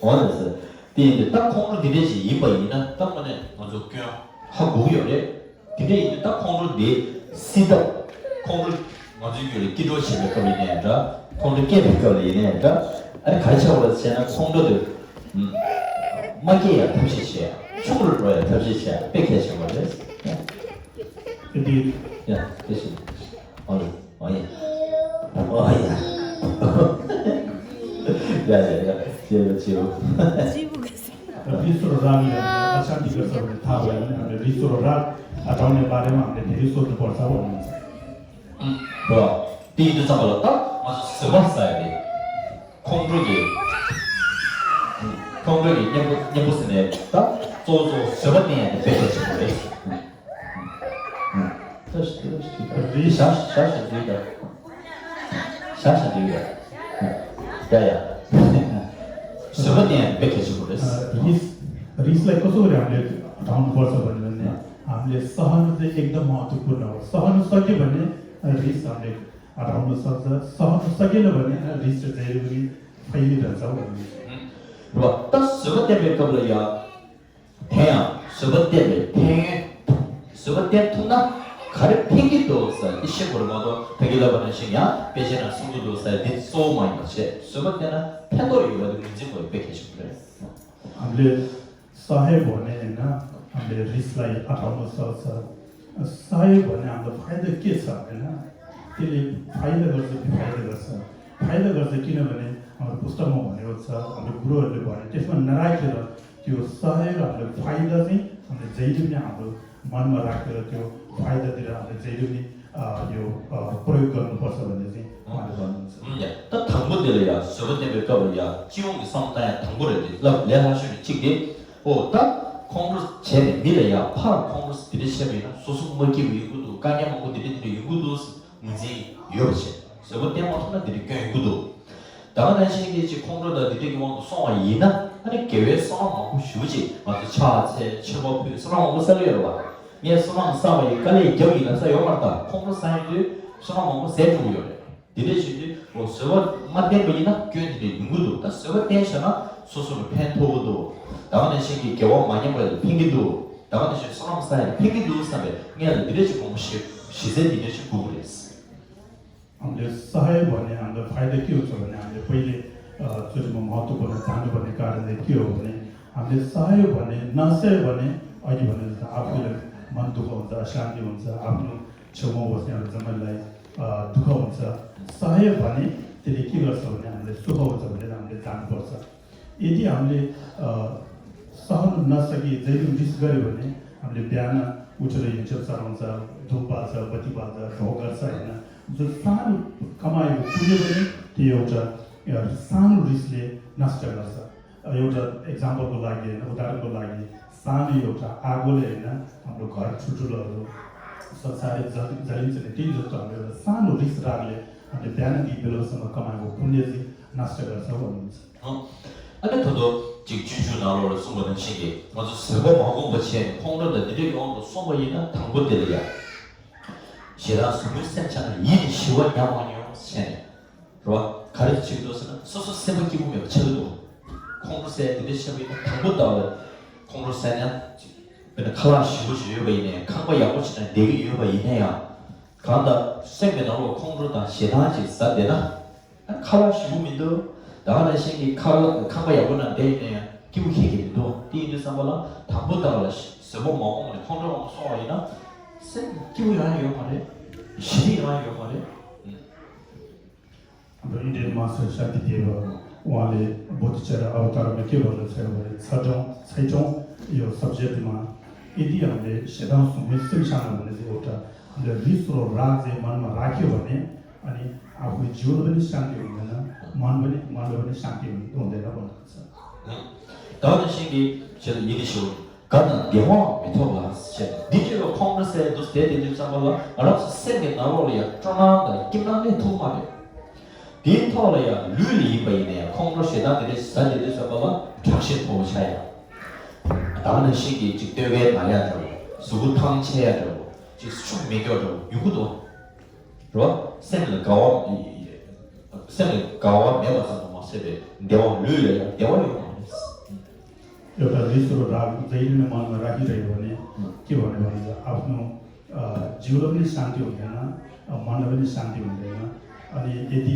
འོ་ལགས་སོ། དེ་ཡིན་དུས་ད་ཁོང་ཁྲོ་འདི་འདྲ་ཞིག་ཡིན་པ་ཡིན་ན་ད་དངོས་གནས་ང་ཚོ་སྐྱོན་ཧ་གོ་གི་ཡོད་རེད། དེ་འདྲ་ཡིན་དུས་ད་ཁོང་ཁྲོ་འདི་སེལ་ཐབས། ཁོང་ཁྲོ་ང་ཚོའི་རྒྱུད་ལ་སྐྱིད་སྒྲོག་བྱེད་པའི་སྐབས་ཡིན་ནའི་འདྲ། ཁོང་ཁྲོ་སྐྱེས་པའི་སྐབས་ལ་ཡིན་ནའི་འདྲ། ཨ་ནི་ག་རེ་བྱ་དགོས་རེད་ཟེར་ན་ཁོང་ཁྲོ་དེ་མ་སྐྱེ་ཡ་ཐབས་ཤེས་བྱེད་ཡ། ཆུང་རུ་འགྲོ་ཡ་ཐབས་ཤེས་བྱེད་ཡ་དཔེ་གལ་ཆེན་པོ་རེད། དེ་འདི། ཡ་དེ་བཞིན། ཨོ་ཡ། ཨོ་ཡ། ཨོ་ཡ། ཡ་ཡ་ཡ། བྱེད་རོགས་བྱེད་རོགས། རི་སོར་ར་ལི་ཡ་ཨ་ཆ་འདི་ག་ས་རི་ཐ་བ་ཡ་ནི་རི་སོར་ར་ཨ་དྲང་ནས་བ་རེ་མ་འདི་རི་སོར་དུ་བོར་ས་བོ་མི་འདུག་རོ། དེ་ཡིན་དུས་ཙམ་པ་ལ་ད་ང་ཚོ་བཟོད་པ་ཟ་ཡ་རེད། ཁོང་ཁྲོ་གི། ཁོང་ཁྲོ་གི་གཉེན་པོ་གཉེན་པོ་ཟེར་ནས་ད་གཙོ་བོ་གཙོ་བོ་བཟོད་པ་བསྟེན་ཡ་དེ་དཔེ་གལ་ཆེན་པོ་རེད། ད་ཞིག་ད་ཞིག་རེད། ཞག་ཞག་ཞག་འདུག་ད། ཞག་ཞག་འདུག་ཡ། ཡ་ཡ། བཟོད་པ་བསྟེན་ཡ་དེ་དཔེ་གལ་ཆེན་པོ་རེད། རིས་རིས་ལ་ཀོ་སོ་རེ་ཨམ་ལེ་རང་བོར་ས་བ་ནི་ཨམ་ལེ་सहन चाहिँ एकदम महत्त्वपूर्ण हो। सहन सके भने रिस हामीले हटाउन सक्छ। सहन सकेन भने रिस चाहिँ जहिले पनि फैलिरहन्छ भन्ने। र ད་བཟོད་པ་བསྟེན་པའི་སྐབས་ལ་ཡ། དེ་ཡང་བཟོད་པ་བསྟེན་པའི་ཕན་ཡོན། བཟོད་པ་བསྟེན་ཐུབ་ན་ག་རེ་ཕན་གྱི་འདུག་ཟེར་དེ་ཤེས་དགོས་རེད་མ་གཏོགས་ད་གིན་ལབ་པ་ནང་བཞིན་ཡང་དཔེ་ཆ་ནང་གསུང་གི་འདུག་ཟེར་དེ་གཙོ་བོ་མ་ཡིན་པ་བྱས་བཟོད་པ་བསྟེན་ན་ཕན་ཐོགས་ཡོད་པ་དེ་ངོས་འཛིན་དགོས་དཔེ་གལ་ཆེན་པོ་རེད། हामीले सहे भने होइन, हामीले रिसलाई हटाउन सक्छ। सहे भने हाम्रो फाइदा के छ होइन? त्यसले फाइदा गर्छ, बेफाइदा गर्छ। फाइदा गर्छ किनभने हाम्रो पुस्तकमा भनेको छ, हाम्रो गुरुहरूले भने त्यसमा नराखेर त्यो सहेर हामीले फाइदा चाहिँ हामीले जहिले पनि हाम्रो मनमा राखेर त्यो फाइदातिर हामीले जहिले पनि यो प्रयोग गर्नुपर्छ भन्ने चाहिँ उहाँले भन्नुहुन्छ। ད་དང་པོ་དེ་ལ་ཡ་བཟོད་པ་བསྟེན་པའི་སྐབས་ལ་ཡ་སྤྱི་ཡོངས་ཀྱི་བསམ་བློ་བཏང་ཡ་དང་པོ་རེད་དེ་ལབ་ལས་སླ་ཤོས་ནི་གཅིག་དེ། ཨོ་ད་ཁོང་ཁྲོ་བྱས་ནས་མི་ལ་ཡ་ཕར་ཁོང་ཁྲོ་དེ་འདྲ་བྱས་པ་ཡིན་ན་སོ་སོ་མ་སྐྱིད་པ་ཡོང་གི་འདུག་དཀའ་ངལ་མང་པོ་དེ་འདྲ་དེ་འདྲ་ཡོང་གི་འདུག་ངོས་འཛིན་ཡོད་པ་བྱས་བཟོད་པ་བསྟེན་མ་ཐུབ་ན་དེ་འདྲ་སྐྱོན་ཡོང་གི་འདུག་ད་ག་ནང་བཞིན་གྱི་ཅིག་ཁོང་ཁྲོ་དང་འདི་འདྲ་གི་དབང་དུ་སོང་བ་ཡིན་ན་ཨ་ནི་དགེ་བའི་བསོད་ནམས་མང་པོ་ཞེ་པོ་ཅིག་ང་ཚོ་ཕྱག་འཚལ་མཆོད་པ་ཕུལ་བསོད་ནམས་མང་པོ་བསགས་ཀྱི་ཡོད་རེད་བ། ངས་བསོད་ནམས་བསགས་པ་ཡི་དཀའ་ལས་རྒྱབ་ཡིན་ལབ་ས་ཡོད་མ་རེད་ད། ཁོང་ཁྲོ་ཟ་ཡོང་དུས་བསོད་ནམས་མང་པོ་ཟད་འགྲོ་གི་ཡོད་རེད། འདི་འདྲ་བྱེད་དུས་འོ་བཟོད་པ་མ་བསྟེན་པ་ཡིན་ན་སྐྱོན་འདི་འདྲ་ཡོང་གི་འདུག་ད་བཟོད་པ་བསྟེན་བྱས་ན་སོ་སོ་ལ་ཕན་ཐོགས་ཀྱི་འདུག་ད་ག་ནང་བཞིན་གྱི་དགེ་བ་མ་ཉམས་པ་ལ་ཕན་གྱི་འདུག་ད་ག་ནང་བཞིན་བསོད་ནམས་བསགས་ཡ་ལ་ཕན་གྱི་འདུག་བསམ་པའི་སྔོན་ལ་འདི་འདྲ་ཅིག་དགོངས་པ་བཞེས་བཞེས་ཚད་འདི་འདྲ་ཅིག་དགོས་ཀྱི་རེད། हामीले सहे भने हामीलाई फाइदा के हुन्छ भने हामीले पहिले अ, चोटिमा महत्त्वपूर्ण जानुपर्ने कारण चाहिँ के हो भने हामीले सह्यो भने नसह्यो भने अघि भने जस्तो आफूलाई मन दुःख हुन्छ, अशान्ति हुन्छ, आफ्नो छेउमा बस्नेहरू जम्मैलाई अ, दुःख हुन्छ। सह्यो भने त्यसले के गर्छ भने हामीलाई सुख हुन्छ भनेर हामीले जान्नुपर्छ। यदि हामीले अ, सहन नसकी जहिले पनि रिस गऱ्यो भने हामीले बिहान उठेर हिँड्छ, चलाउँछ, धुप बाल्छ, बत्ती बाल्छ, ढोग गर्छ होइन। जो सानो कमाएको पुण्य पनि त्यो एउटा एउटा सानो रिसले नष्ट गर्छ। एउटा इक्जाम्पलको लागि होइन, उदाहरणको लागि सानो एउटा आगोले होइन हाम्रो घर ठुल्ठुलोहरू संसारै जलि जलिन्छ नि, त्यही जस्तो हाम्रो एउटा सानो रिस रागले हामीले बिहानदेखि बेलुकासम्म कमाएको पुण्य चाहिँ नष्ट गर्छ भन्नुहुन्छ। ཨ་ནི་ད་དུང་ཅིག་སྤྱོད་འཇུག་ནང་ལོགས་ལ་གསུངས་པ་ནང་བཞིན་གྱི་ང་ཚོ་བཟོད་པ་མ་སྒོམ་པ་བྱས་ནས་ཁོང་ཁྲོ་དང་འདི་འདྲའི་དབང་དུ་སོང་བ་ཡིན་ན་དང་པོ་དེ་ལ་ཡ། ཞེ་སྡང་ཟུག་རྔུའི་སེམས་ཆགས་ན་ཡིད་ནི་ཞི་བ་ཉམས་མ་མྱོང་བྱས་ནས། རེད་བ། ག་རེ་བྱེད་ཀྱི་འདུག་ཟེར་ན་སོ་སོ་སེམས་པ་སྐྱིད་པོ་མེད་པ་ཆགས་ཀྱི་འདུག་ཁོང་ཁྲོ་ཟ་འདི་འདྲ་བྱས་པ་ཡིན་ན་དང་པོ་ལྟ་བ་ལ་ཁོང་ཁྲོ་ཟ་ན། དཔེར་ན་ཁ་ལག་ཞིམ་པོ་ཞིག་ཡོད་པ་ཡིན་ནའི་ཁང་པ་ཡག་པོ་ཞིག་ནང་བསྡད་ཀྱི་ཡོད་པ་ཡིན་ན་ཡང་། གང་ལྟར་སེམས་ཀྱི་ནང་ལོགས་ཁོང་ཁྲོ་དང་ཞེ་སྡང་ཅིག་ཟ་བསྡད་ན། ཁ་ལག་ཞིམ་པོ་མི་འདུག་ད་ག་ནང་བཞིན་གྱི་ཁ་ལག་ཁང་པ་ཡག་པོ་ནང་བསྡད་ཡིན་ན་ཡང་སྐྱིད་པོ་ཁྱེད་ཀྱི་མི་འདུག་དེ་ཡིན་དུས་ཙམ་པ་ལ་དང་པོ་ལྟ་བ་ལ་བཟོད་པ་མ་སྒོམ་ནས་ཁོང་ཁྲོ་འོང་སོང་བ་ཡིན་ན། སེམས་སྐྱིད་པོ་ཡོང་ཡ་ཡོད་མ་རེད། ཞི་བདེ་ཡོང་ཡ་ཡོད་མ་རེད། ཨུམ། हाम्रो इन्डियन मास्टर शान्ति देव उहाँले बोधिचर्या अवतारमा के भन्नुहुन्छ भने छठौँ छैटौँ यो सब्जेक्टमा यदि हामीले षड्दश सुमेर सिमसाना भन्ने चाहिँ एउटा འདི་རིས་རོ་རག་ཟེར་མན་མ་རག་གི་བ་ནི། ཨ་ནི་ཨ་ཁུའི་ཇིའུ་ལ་བ་ནི་ཤང་གི་འོང་དེ་ན་མན་བ་ནི་མན་བ་ནི་ཤང་གི་འོང་དེ་ན་བ་ན་ས། ད་ནི་ཤིང་གི་ཆེད་ཡིན་ནི་ཞུ། དགའ་དང་བདེ་བའང་མི་ཐོབ་ལ་ཞེས་འདི་ཅི་ལོ་ཁོང་ཁྲོ་ཟེར་འདུག་དེ་དེ་དུས་ཙམ་པ་ལ་ང་རང་ཚོ་སེམས་ཀྱི་ནང་ལོགས་ལ་ཡང་སྤྲོ་སྣང་དང་སྐྱིད་སྣང་ལས་ཐུབ་མ་རེད། དེའི་ཐོག་ལ་ཡང་ལུས་ལ་ཡིན་པ་ཡིན་ན་ཡང་ཁོང་ཁྲོ་ཞེ་སྡང་དེ་འདྲ་ཟ་དེ་དུས་ཙམ་པ་ལ་དྲག་ཤེད་མཐོ་བོ་ཆགས་ཡ། ད་ནི་ཤིང་གི་ཅིག་སྟོད་གའི་ན་ཡ་འདྲ་བོ་གཟུགས་པོ་ཐང་ཆད་ཡ་འདྲ་བོ་ཅིག་ཤུགས་མེད་སྐྱོ་འདྲ་བོ་ཡོང་གི་འདུག་རོ། སེམས་ལ་དགའ་བ། སེམས་ལ་དགའ་བ་མེད་པ་ཙམ་དུ་མ་ཟད་པའི་བདེ་བ་ལུས་ལ་ཡང་བདེ་བ་ཡོང་བ་རེད། ཡོད་ད་རིས་སུ་ར་ར་ཛེ་ཡིན་མ་ན་ར་ཧི་ར་ཡོད་ནི་ཀི་བ་ནི་བ་ནི་ཨ་ཕ་ནོ། ཇིའུ་ལབ་ནི་ཤང་ཏི་ཡོད་ན། མ་ན་བ་ནི་ཤང་ཏི་ཡོད་ན། ཨ་ནི་ཨེ་ཏི་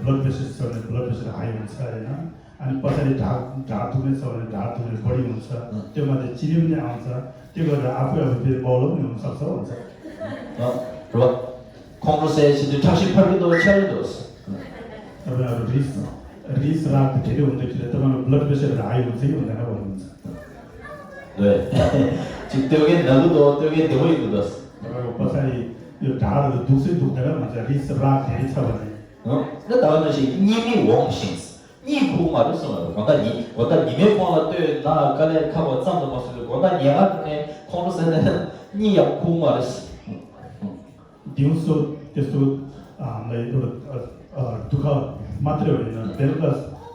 བླ་ཌི་པེ་ཤར་ཟེར་ནི་བླ་ཌི་པེ་ཤར་ཧའི་ཡོང་ས་རེད་ན། ཨ་ནི་པ་ས་རི་དྲག་དྲག་ཐུག་ནས་ཚ་བ་ནས་དྲག་ཐུག་ནས་བོ་རི་ཡོང་ཚ། ལྟོས་མ་དེ་ཅི་ནི་ནས་ཨང་ཚ། ལྟོས་ག་དེ་ཨ་ཕོ་ཡ་ཕོ་དེ་བོ་ལོ་ནས་ཡོང་ཚ་ཚ་ཨང་ཚ། རོ། ཁོང་ཁྲོ་ཟེར་བྱེད་དུས་ཁྲག་ཤེད་འཕར་གི་འདུག་ཆག་གི་འདུག་ལྟ་བ་ཡང་རིས་རིས་རག་དེ་དེ་འོང་དུ་ཁྱེར་ལྟ་བ་ཡང་བླ་ཌི་པེ་ཤར་ར་ཡོང་ཚེ་ཡོང་དེ་ན་བོ་ཡོང་ཚ། ལོས། ཅིག་ལྟོས་གའི་ན་གི་འདུག་ལྟོས་གའི་བདེ་བོ་ཡོང་གི་འདུག་ལྟ་བ་ཡང་པ་ས་ཡི་ཡོད་དྲག་རེད་འདུག་སེ་འདུག་དེ་ན་མ་ཚ་རིས་རག་དེ་རིས་ཚ་བ་ནས། ཨོ། ད་ལྟ་བ་ནང་བཞིན་གཉིད་མི་འོང་ཞིང་། གཉིད་ཁུག་མ་རེད་གསུངས་ཡོད། དགོང་དག་ཉི་དགོང་དག་ཉི་མའི་གུང་ལ་ལྟོས་ན་དཀའ་ལས་ཁག་པ་ཙམ་དུ་མ་ཟད་པའི་དགོང་དག་ཉལ་ཁང་དུ་ནས་ཁོང་ཁྲོ་ཟ་ནས་གཉིད་ཡང་ཁུག་མ་རེད། དེང་སོ་དེ་སོ་ཨ་ལ་ཡོད་ཨ་ཨ་དུ་ཁ་མ་ཏྲེ་བ་ཡིན་ན་བེལ་ག་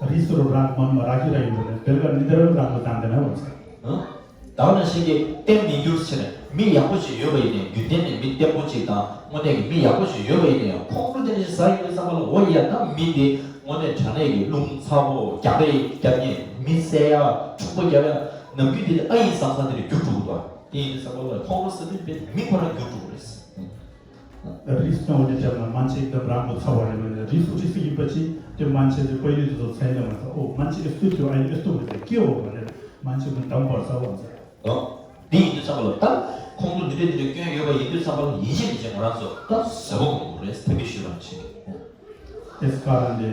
རིས་སུ་ར་མ་མ་ར་གི་ར་ཡོད་ནས་བེལ་ག་ནི་དེ་ར་ར་མ་དང་དེ་ན་བ་ཚ། ཨ། ད་ག་ནང་བཞིན་གྱི་བརྟན་མི་འགྱུར་ཟེར་ནས་མི་ཡག་པོ་ཞིག་ཡོད་པ་ཡིན་ནའི་རྒྱུན་ལྡན་ནས་མི་བརྟན་པོ་ཅིག་དང་དངོས་གནས་ཀྱི་མི་ཡག་པོ་ཞིག་ཡོད་པ་ཡིན་ནའི་ཁོང་ཁྲོ་དེ་འདྲ་ཞིག་ཟ་ཡོང་དུས་ཙམ་པ་ལ་འོ་ཡ་ད་མི་འདི་དངོས་གནས་དྲང་གནས་ཀྱི་རླུང་ཚ་པོ་རྒྱག་རེས་རྒྱག་མཁན་མི་བསད་ཡ་འཁྲུག་པ་རྒྱག་ཡ་ནམ་རྒྱུན་དེ་ཨ་ཡིན་བསམ་བསམ་དེ་འདྲ་འགྱུར་འགྲོ་གི་འདུག་དེ་ཡིན་དུས་ཙམ་པ་ལ་ཁོང་ཁྲོ་ཟ་དུས་དཔེ་མི་ཁོ་རང་འགྱུར་འགྲོ་གི་རེད། རིས་སུ་འོ་དེ་ལྟར་ན་སྨན་ཆས་ཀྱི་རང་ལ་ཚ་བ་རེད་མོད་ནས་རིས་སུ་རིས་སུ་ཡིན་པ་ཅི་དེ་སྨན་ཆས་ཀྱི་དཔེ་ཡིན་དུ་ཚོ་ཚན་ལ་མ་ཚ་ཨོ་སྨན་ཆས་ཀྱི་སུ་ཚོ་ཨ་ཡི་ཨེ་སྟོབས་དེ་སྐྱེ་འོ་བ་ནས་སྨན་ཆས་ཀྱི་འདམ་བར་ཚ་བ་ཚ། ཨོ། འདི་ཡིན་དུས་ཙམ་པ་ལ་ད་ཁོང་ཚོ་འདི་འདྲ་འདི་འདྲ་སྐྱོན་ཡོད་པ་ཡིན་དུས་ཙམ་པ་ལ་ཡིན་གཅིག་མིན་གཅིག་ང་རང་ཚོ་ད་ཟ་བ་དགོས་རེད་ཐབས་ཤེས་ཞུ་རང་བྱེད་ཀྱི། དེ་སྐ་རང་དེ་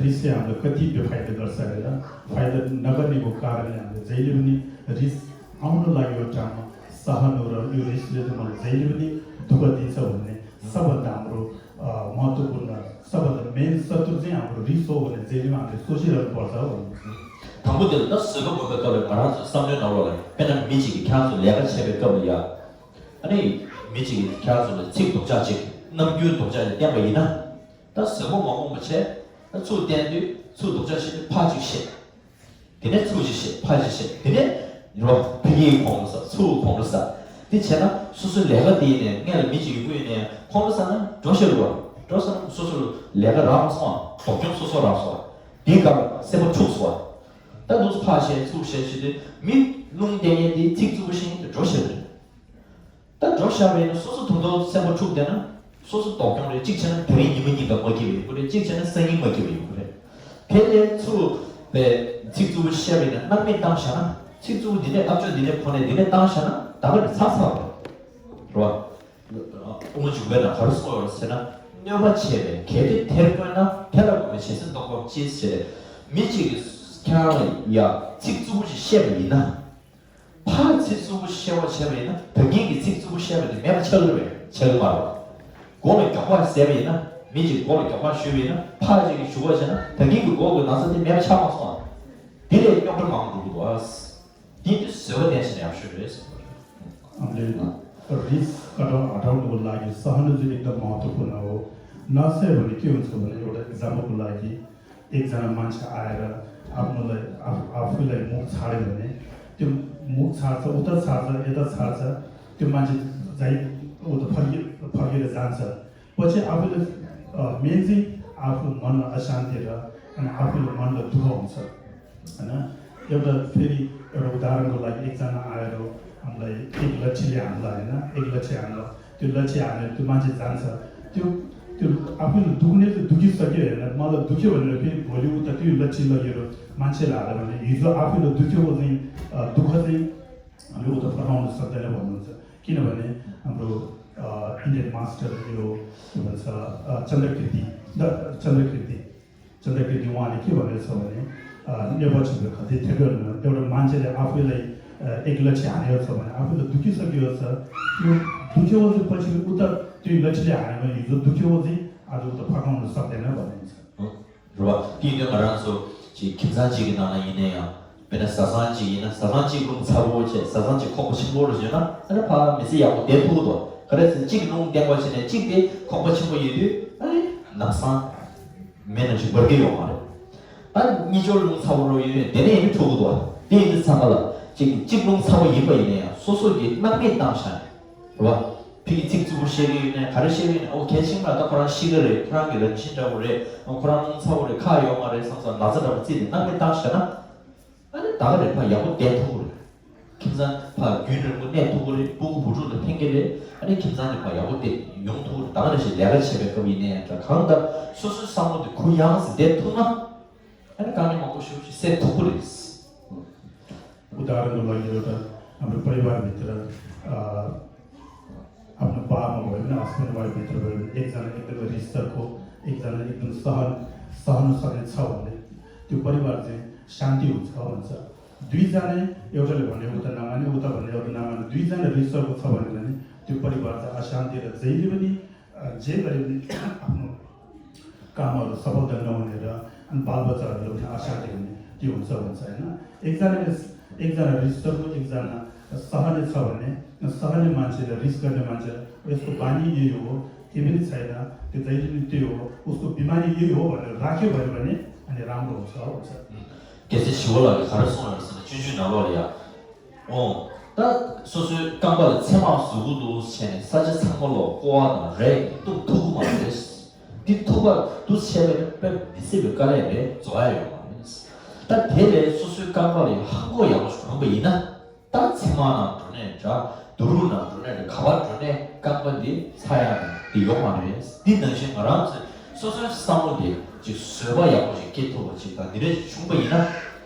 རིས་སུ་ཡང་དེ་ཀ་ཏི་བེ་ཕའི་དེ་གར་ས་རེད་ལ་ཕའི་དེ་ན་ག་ནི་གོ་ཀ་ར་ནི་ཡང་དེ་ཛེ་ལི་བ་ནི་རིས་ཨང་ནུ་ལ་ཡོད་ཀྲང་ས་ཧ་ནུ་ར་ཡོད་རིས་སུ་རེད་དེ་མ་ལ་ཛེ་ལི་བ་ནི་དུ་ག་དེ་ཚ་བ་ནི་ས་བ་དང་རུ་མ་ཏུ་པུ་ན་ས་བ་དང་མེན་ས་ཏུ་ཛེ་ཨང་རུ་རིས་སོ་བ་ནི་ཛེ་ལི་མ་དེ་སོ་ཤི་ར་བར་ས་བ་ནི། དང་པོ་དེ་ལ་ད་བཟོད་པ་དགོས་པའི་སྐབས་ལ་ང་རང་ཚོའི་བསམ་བློའི་ནང་ལོགས་ལ་དཔེར་ན་མི་གཅིག་གིས་ཁྱེད་རང་ཚོ་ལས་ཀ་བྱེད་པའི་སྐབས་ལ་ཡ། ཨ་ནི་མི་གཅིག་གིས་ཁྱེད་རང་ཚོ་ལ་ཚིག་སྡུག་ཅག་ཅིག་རྣམ་འགྱུར་སྡུག་ཅག་ཅིག་བསྟན་པ་ཡིན་ན། ད་བཟོད་པ་མ་སྤངས་པ་བྱས། ད་ཚུར་བསྟན་དུས་ཚུར་སྡུག་ཅག་བཤད་དུས་ཕར་གཅིག་བཤད། དེ་ནས་ཚུར་གཅིག་བཤད་ཕར་གཅིག་བཤད་དེ་ནས་རོ་ཕ་གིའི་ཁོང་ཁྲོ་ཟ་ཚུར་ཁོང་ཁྲོ་ཟ། དེ་བྱས་ན་སོ་སོའི་ལས་ཀ་དེ་ཡིན་ནས་སྔོན་ལ་མི་གཅིག་ཡོང་གི་ཡོད་ནས་ཁོང་ཁྲོ་ཟ་ན་འགྲོ་ཤེས་རུ་བ་འགྲོ་ཟ་ན་སོ་སོ་ལས་ཀ་རག་མ་སོང་བ་སྡུག་གྱོང་སོ་སོ་རག་སོང་བ། དེའི་སྐབས་སེམས་པ་འཁྲུགས་སོང་བ། ད་འདུག་ཕར་བཤད་ཚུར་བཤད་བྱེད་དུས་མི་རླུང་བསྟན་མཁན་དེ་ཚིག་རྩུབ་པོ་བཤད་མཁན་དེ་འགྲོ་ཤེས་རུ་རེད། ད་འགྲོ་བཞག་པ་ཡིན་ན་སོ་སོ་དོན་དུ་སེམས་པ་འཁྲུག་བསྡད་ན་སོ་སོ་ལྡོག་གྱོང་རེད། གཅིག་བྱས་ན་དེ་རིང་ཉི་མ་གཉིས་ཀ་མ་སྐྱིད་པ་ཡོང་གི་རེད། གཅིག་བྱས་ན་སང་ཉིན་མ་སྐྱིད་པ་ཡོང་གི་རེད། དེ་ལས་ཚུར་པའི་ཚིག་རྩུབ་པོ་བཤད་པ་ཡིན་ན་སྣང་མེད་བཏང་བཞག་ན་ཚིག་རྩུབ་པོ་འདི་ནས་ཨབ་ཅོག་འདི་ནས་གོ་ནས་འདི་ནས་བཏང་བཞག་ན་ད་ག་ནས་ཚར་ཚར་བ་རེད་བ། དབུ་མ་འཇུག་པའི་ནང་ག་རེ་གསུངས་ཡོད་རེད་ཟེར་ན། གནོད་པ་བྱས་པས་གལ་ཏེ་དེར་བཀོད་ན་དེ་ལ་དགོངས་པའི་བྱས་ཟིན་སྟོང་པ་ཅེས་ཟེར། མི་གཅིག་གིས་ཁྱེད་རང་ལ་ཡ་ཚིག་རྩུབ་པོ་ཞིག་བཤད་པ་ཡིན་ན། ཕར་ཚིག་རྩུབ་པོ་བཤད་པ་བྱས་པ་ཡིན་ན་ད་གིན་གྱི་ཚིག་རྩུབ་པོ་བཤད་པ་དེ་མེད་པ་ཆགས་ཀྱི་རེད་ཆགས་ཀྱི་མ་རེད། མགོ་ལ་མགྱོགས་པ་ཟས་པ་ཡིན་ན་མི་གཅིག་མགོ་ལ་མགྱོགས་པ་གཞུས་པ་ཡིན་ན་ཕར་གཅིག་གིས་གཞུ་བ་བྱས་ན་ད་གིན་གྱི་མགོ་གི་ན་ཚ་དེ་མེད་པ་ཆགས་མ་སོང་ཨ། དེ་ལས་རྙོག་དྲ་མང་པོ་འགྲོ་གི་འདུག་ཨ། དེ་དུས་བཟོད་པ་ལྡན་ཞིང་ཡག་ཤོས་རེད་ཟེར་བ་རེད། ཨ་ལེ། རིས་ཀ་ཏོ་ཨ་ཏོ་ནོ་ལ་ཡི་ས་ཧ་ནུ་ཛི་ལི་ཏ་མ་ཏོ་ཁོ་ན་འོ། ན་སེ་བ་ནི་ཀི་ཡོང་ཚོ་བ་ནི་ཡོ་ད་ཨེག་ཛམ་པལ་ལ་ཡི། ཨེག་ཛམ་མན་ཆ་ཨ་ཡ་ར་ཨ་ཕུ་ལ་ཨ་ཕུ་ལ་ཡི་མུག་ཚ་རེ་བ་ནི། དེ་མུག་ཚ་ཚ་ཨུ་ཏ་ཚ་ཚ་ཨེ་ཏ་ཚ་ཚ། དེ་མན་ཆ་ཛ་ཡི་ཨུ་ཏ་ཕ་གི་ཕ་གི་རེ་ཛན་ཚ། པོ་ཆེ་ཨ་ཕི་ལ་མེན་ཟིན་ཨ་ཕི་མོན་ལ་ཨ་ཤང་ཏི་ར་ཨ་ཕི་ལ་མོན་ལ་དུ་ཧོང་ཚ། ཨ་ན་ཡབ་ད་ཕེ་རི་རོ་དར་འགོ་ལ་ཨེག་ཛ་ན་ཨ་རོ་ཨམ་ལ་ཨེག་ལ་ཆི་ལི་ཨམ་ལ་ཨ་ན་ཨེག་ལ་ཆི་ཨམ་ལ་དུ་ལ་ཆི་ཨ་ནེ་དུ་མ་ཆི་ཛན་ཚ་དུ་དུ་ཨ་ཕི་ལ་དུག་ནེ་དུ་དུག་གི་ས་གི་ཨ་ན་མ་ལ་དུག་གི་བ་ནེ་ཕེ་རི་བོ་ལི་ཝུ་ད་དུ་ལ་ཆི་ལ་ཡོ་རོ་མ་ཆི་ལ་ཨ་ར་བ་ནེ་ཡུ་ཛོ་ཨ་ཕི་ལ་དུག་གི་བ་ཟིན་དུག་ཁ་ཟིན་ཨ་ལུ་ད་ཕ་ཧོང་ལ་ས་ད་ལ་བ་ནོ་ཚ། ཁྱི་ན་བ་ནི་ཨམ་རོ་ཨིན་ཌི་ཡན་མཱ་སི་ཊར་ཡོ་བ་ས་ཅན་དྲ་ཀིར་ཏི་ད་ཅན་དྲ་ཀིར་ཏི་ཅན་དྲ་ཀིར་ཏི་ཝང་ནི་ཁྱི་བ་ནི་ཚོ་བ་ནི་གནོད་པ་བྱེད་པའི་ག་དེ་ཐེ་གོ་ནི་ཡོ་ར་མན་ཆ་ལས་ཨ་ཕུ་ལ་ཨེག་ལ་ཆ་ནི་ཡོ་ཚོ་བ་ནི་ཨ་ཕུ་ལ་དུ་ཁྱི་ས་གི་ཡོ་ས་ཡོ། दुखे हो चाहिँ पछि उता त्यो लठीले हानेमा हिजो दुखे हो चाहिँ आज उता फर्काउन सक्दैन भन्ने हुन्छ। རེད་བ། དེ་ཡིན་དུས་ང་རང་ཚོ་ཅིག་ཁྱིམ་ཚང་གཅིག་གི་ནང་ན་ཡིན་ན་ཡང་། དཔེར་ན་བཟའ་ཚང་གཅིག་ཡིན་ན་བཟའ་ཚང་གཅིག་རླུང་ཚ་པོ་བྱས། བཟའ་ཚང་གཅིག་ཁོག་པ་ཆེན་པོ་རུ་བྱས་ན། ཨ་ནི་ཕ་མི་ཚེ་ཡག་པོ་བསྡད་ཐུབ་ཀྱི་འདུག་ག་རེ་ཟེར་གཅིག་རླུང་བརྟན་པོ་བྱས་ནས་གཅིག་དེ་ཁོག་པ་ཆེན་པོ་ཡིན་དུས། ཨ་ནི་ལམ་སང་མེ་ནང་བཞིན་འབར་གྱི་ཡོད་མ་རེད། ཨ་ནི་གཉིས་ཆར་རླུང་ཚ་པོ་རུ་ཡོད་ནས་དེ་ནས་ཡིན་དུས་འཕྲོག་གི་འདུག་དེ་ཡིན་དུས་ཚང་མ་ལ་གཅིག་གཅིག་རླུང་ཚ་པོ་ཡིན་པ་ཡིན་ན་ཡང་སོ་སོ་གི་སྣང་མེད་བཏང་བཞག་ནས། རེད་བ། ཕ་གི་ཚིག་རྩུབ་པོ་བཤད་ཀྱི་ཡོད་ནའི་ག་རེ་བཤད་ཀྱི་ཡོད་ནའི། ཨོ་གལ་ཆེན་པོ་ལ་ད་ཁོ་རང་ཤི་གི་རེད། ཁོ་རང་གི་རང་བཞིན་འདྲ་པོ་རེད། ཨོ་ཁོ་རང་རླུང་ཚ་པོ་རེད། ཁག་ཡོད་མ་རེད་བསམ་བསམ་ན་ཚ་འདྲ་པོ་བརྩིས་ཏེ་སྣང་མེད་བཏང་བཞག་ན། ཨ་ནི་ད་ག་རེད། ཕ་ཡག་པོ་བསྡད་ཐུབ་ཀྱི་རེད། ཁྱིམ་ཚང་ཕ་རྒྱུན་རིང་པོ་གནས་ཐུབ་ཀྱི་རེད། སྤུ་གུ་བུ་ཕྲུག་ལ་ཕན་གྱི་རེད། ཨ་ནི་ཁྱིམ་ཚང་ནས་ཕ་ཡག་པོ་བསྡད་ཡོང་ཐུབ་ཀྱི་རེད། ད་ག་ནང་བཞིན་ལས་ཀ་བྱེད་པའི་སྐབས་ཡིན་ནའི་འདྲ། གང་ལྟར་སོ་སོའི་བསམ་བློ་དེ་གུ་ཡངས་སུ་བསྡད་ཐུབ་ན། ཨ་ནི་དཀའ་ངལ་མང་པོ་ཞེ་པོ་ཅིག་སེལ་ཐུབ་ཀྱི་རེད། उदाहरण को लागि एउटा हाम्रो परिवारभित्र, अ, आफ्नो बाबा आमा भयो भने, हस्बेन्ड वाइफभित्र भयो भने, एकजना एकदमै रिसर्को, एकजना एकदम सहन, सहन सक्ने छ भने त्यो परिवार चाहिँ शान्ति हुन्छ भन्छ। दुईजना, एउटाले भने उता नमाने, उता भने एउटा नमाने, दुईजना रिसर्को छ भने, भने त्यो परिवार चाहिँ अशान्ति र जहिले पनि, अ, जे गरे पनि आफ्नो कामहरू सफलता नहुने र अनि बालबच्चाहरूलाई पनि अशान्ति हुने, त्यो हुन्छ, हुन्छ, होइन? एकजनाले, एकजना रिसर्को, एकजना सहने छ भने, सहने मान्छे र रिस गर्ने मान्छे, यसको बानी यही हो, केही पनि छैन, त्यो जहिले पनि त्यही हो, उसको बिमारी यही हो भनेर राख्यो भयो भने अनि राम्रो हुन्छ, हुन्छ। के चाहिँ शिवलाले खरस सुनाउँछ? चुचु नलौले या। ཨོ། ད་སོ་སོའི་རྐང་པ་ལ་ཚེར་མ་ཟུག་གི་འདུག་བྱས་ནས་ས་ཆ་ཚང་མ་ལོག་ཀོ་བ་དང་རས་ཀྱིས་བཏུམ་ཐུབ་ཀྱི་མ་རེད། འདི་ཐུག་པ་འདུག་བྱས་པས་ན་དཔེ་མི་སྲིད་པའི་དཀའ་ལས་རེད། རྫོགས་ཡ་ཡོད་མ་རེད། ད་དེ་ལས་སོ་སོའི་རྐང་པ་ལ་ཧང་གོ་ཡག་པོ་ཞིག་གོན་པ་ཡིན་ན། ད་ཚེར་མ་ནང་འགྲོ་ནས་འདྲ། དུ་རུ་ནང་འགྲོ་ནས་འདྲ། ག་པར་འགྲོ་ནས་རྐང་པ་འདི་ཚ་ཡག་ནས་འདི་ཡོད་མ་རེད། འདི་ནང་བཞིན་ང་རང་ཚོས་སོ་སོའི་བསམ་བློ་འདི་ཅིག་བཟོད་པ་ཡག་པོ་ཞིག་སྐྱེ་ཐུབ་པ་ཅིག་དང་འདི་འདྲ་ཞིག་བྱུང་པ་ཡིན་ན།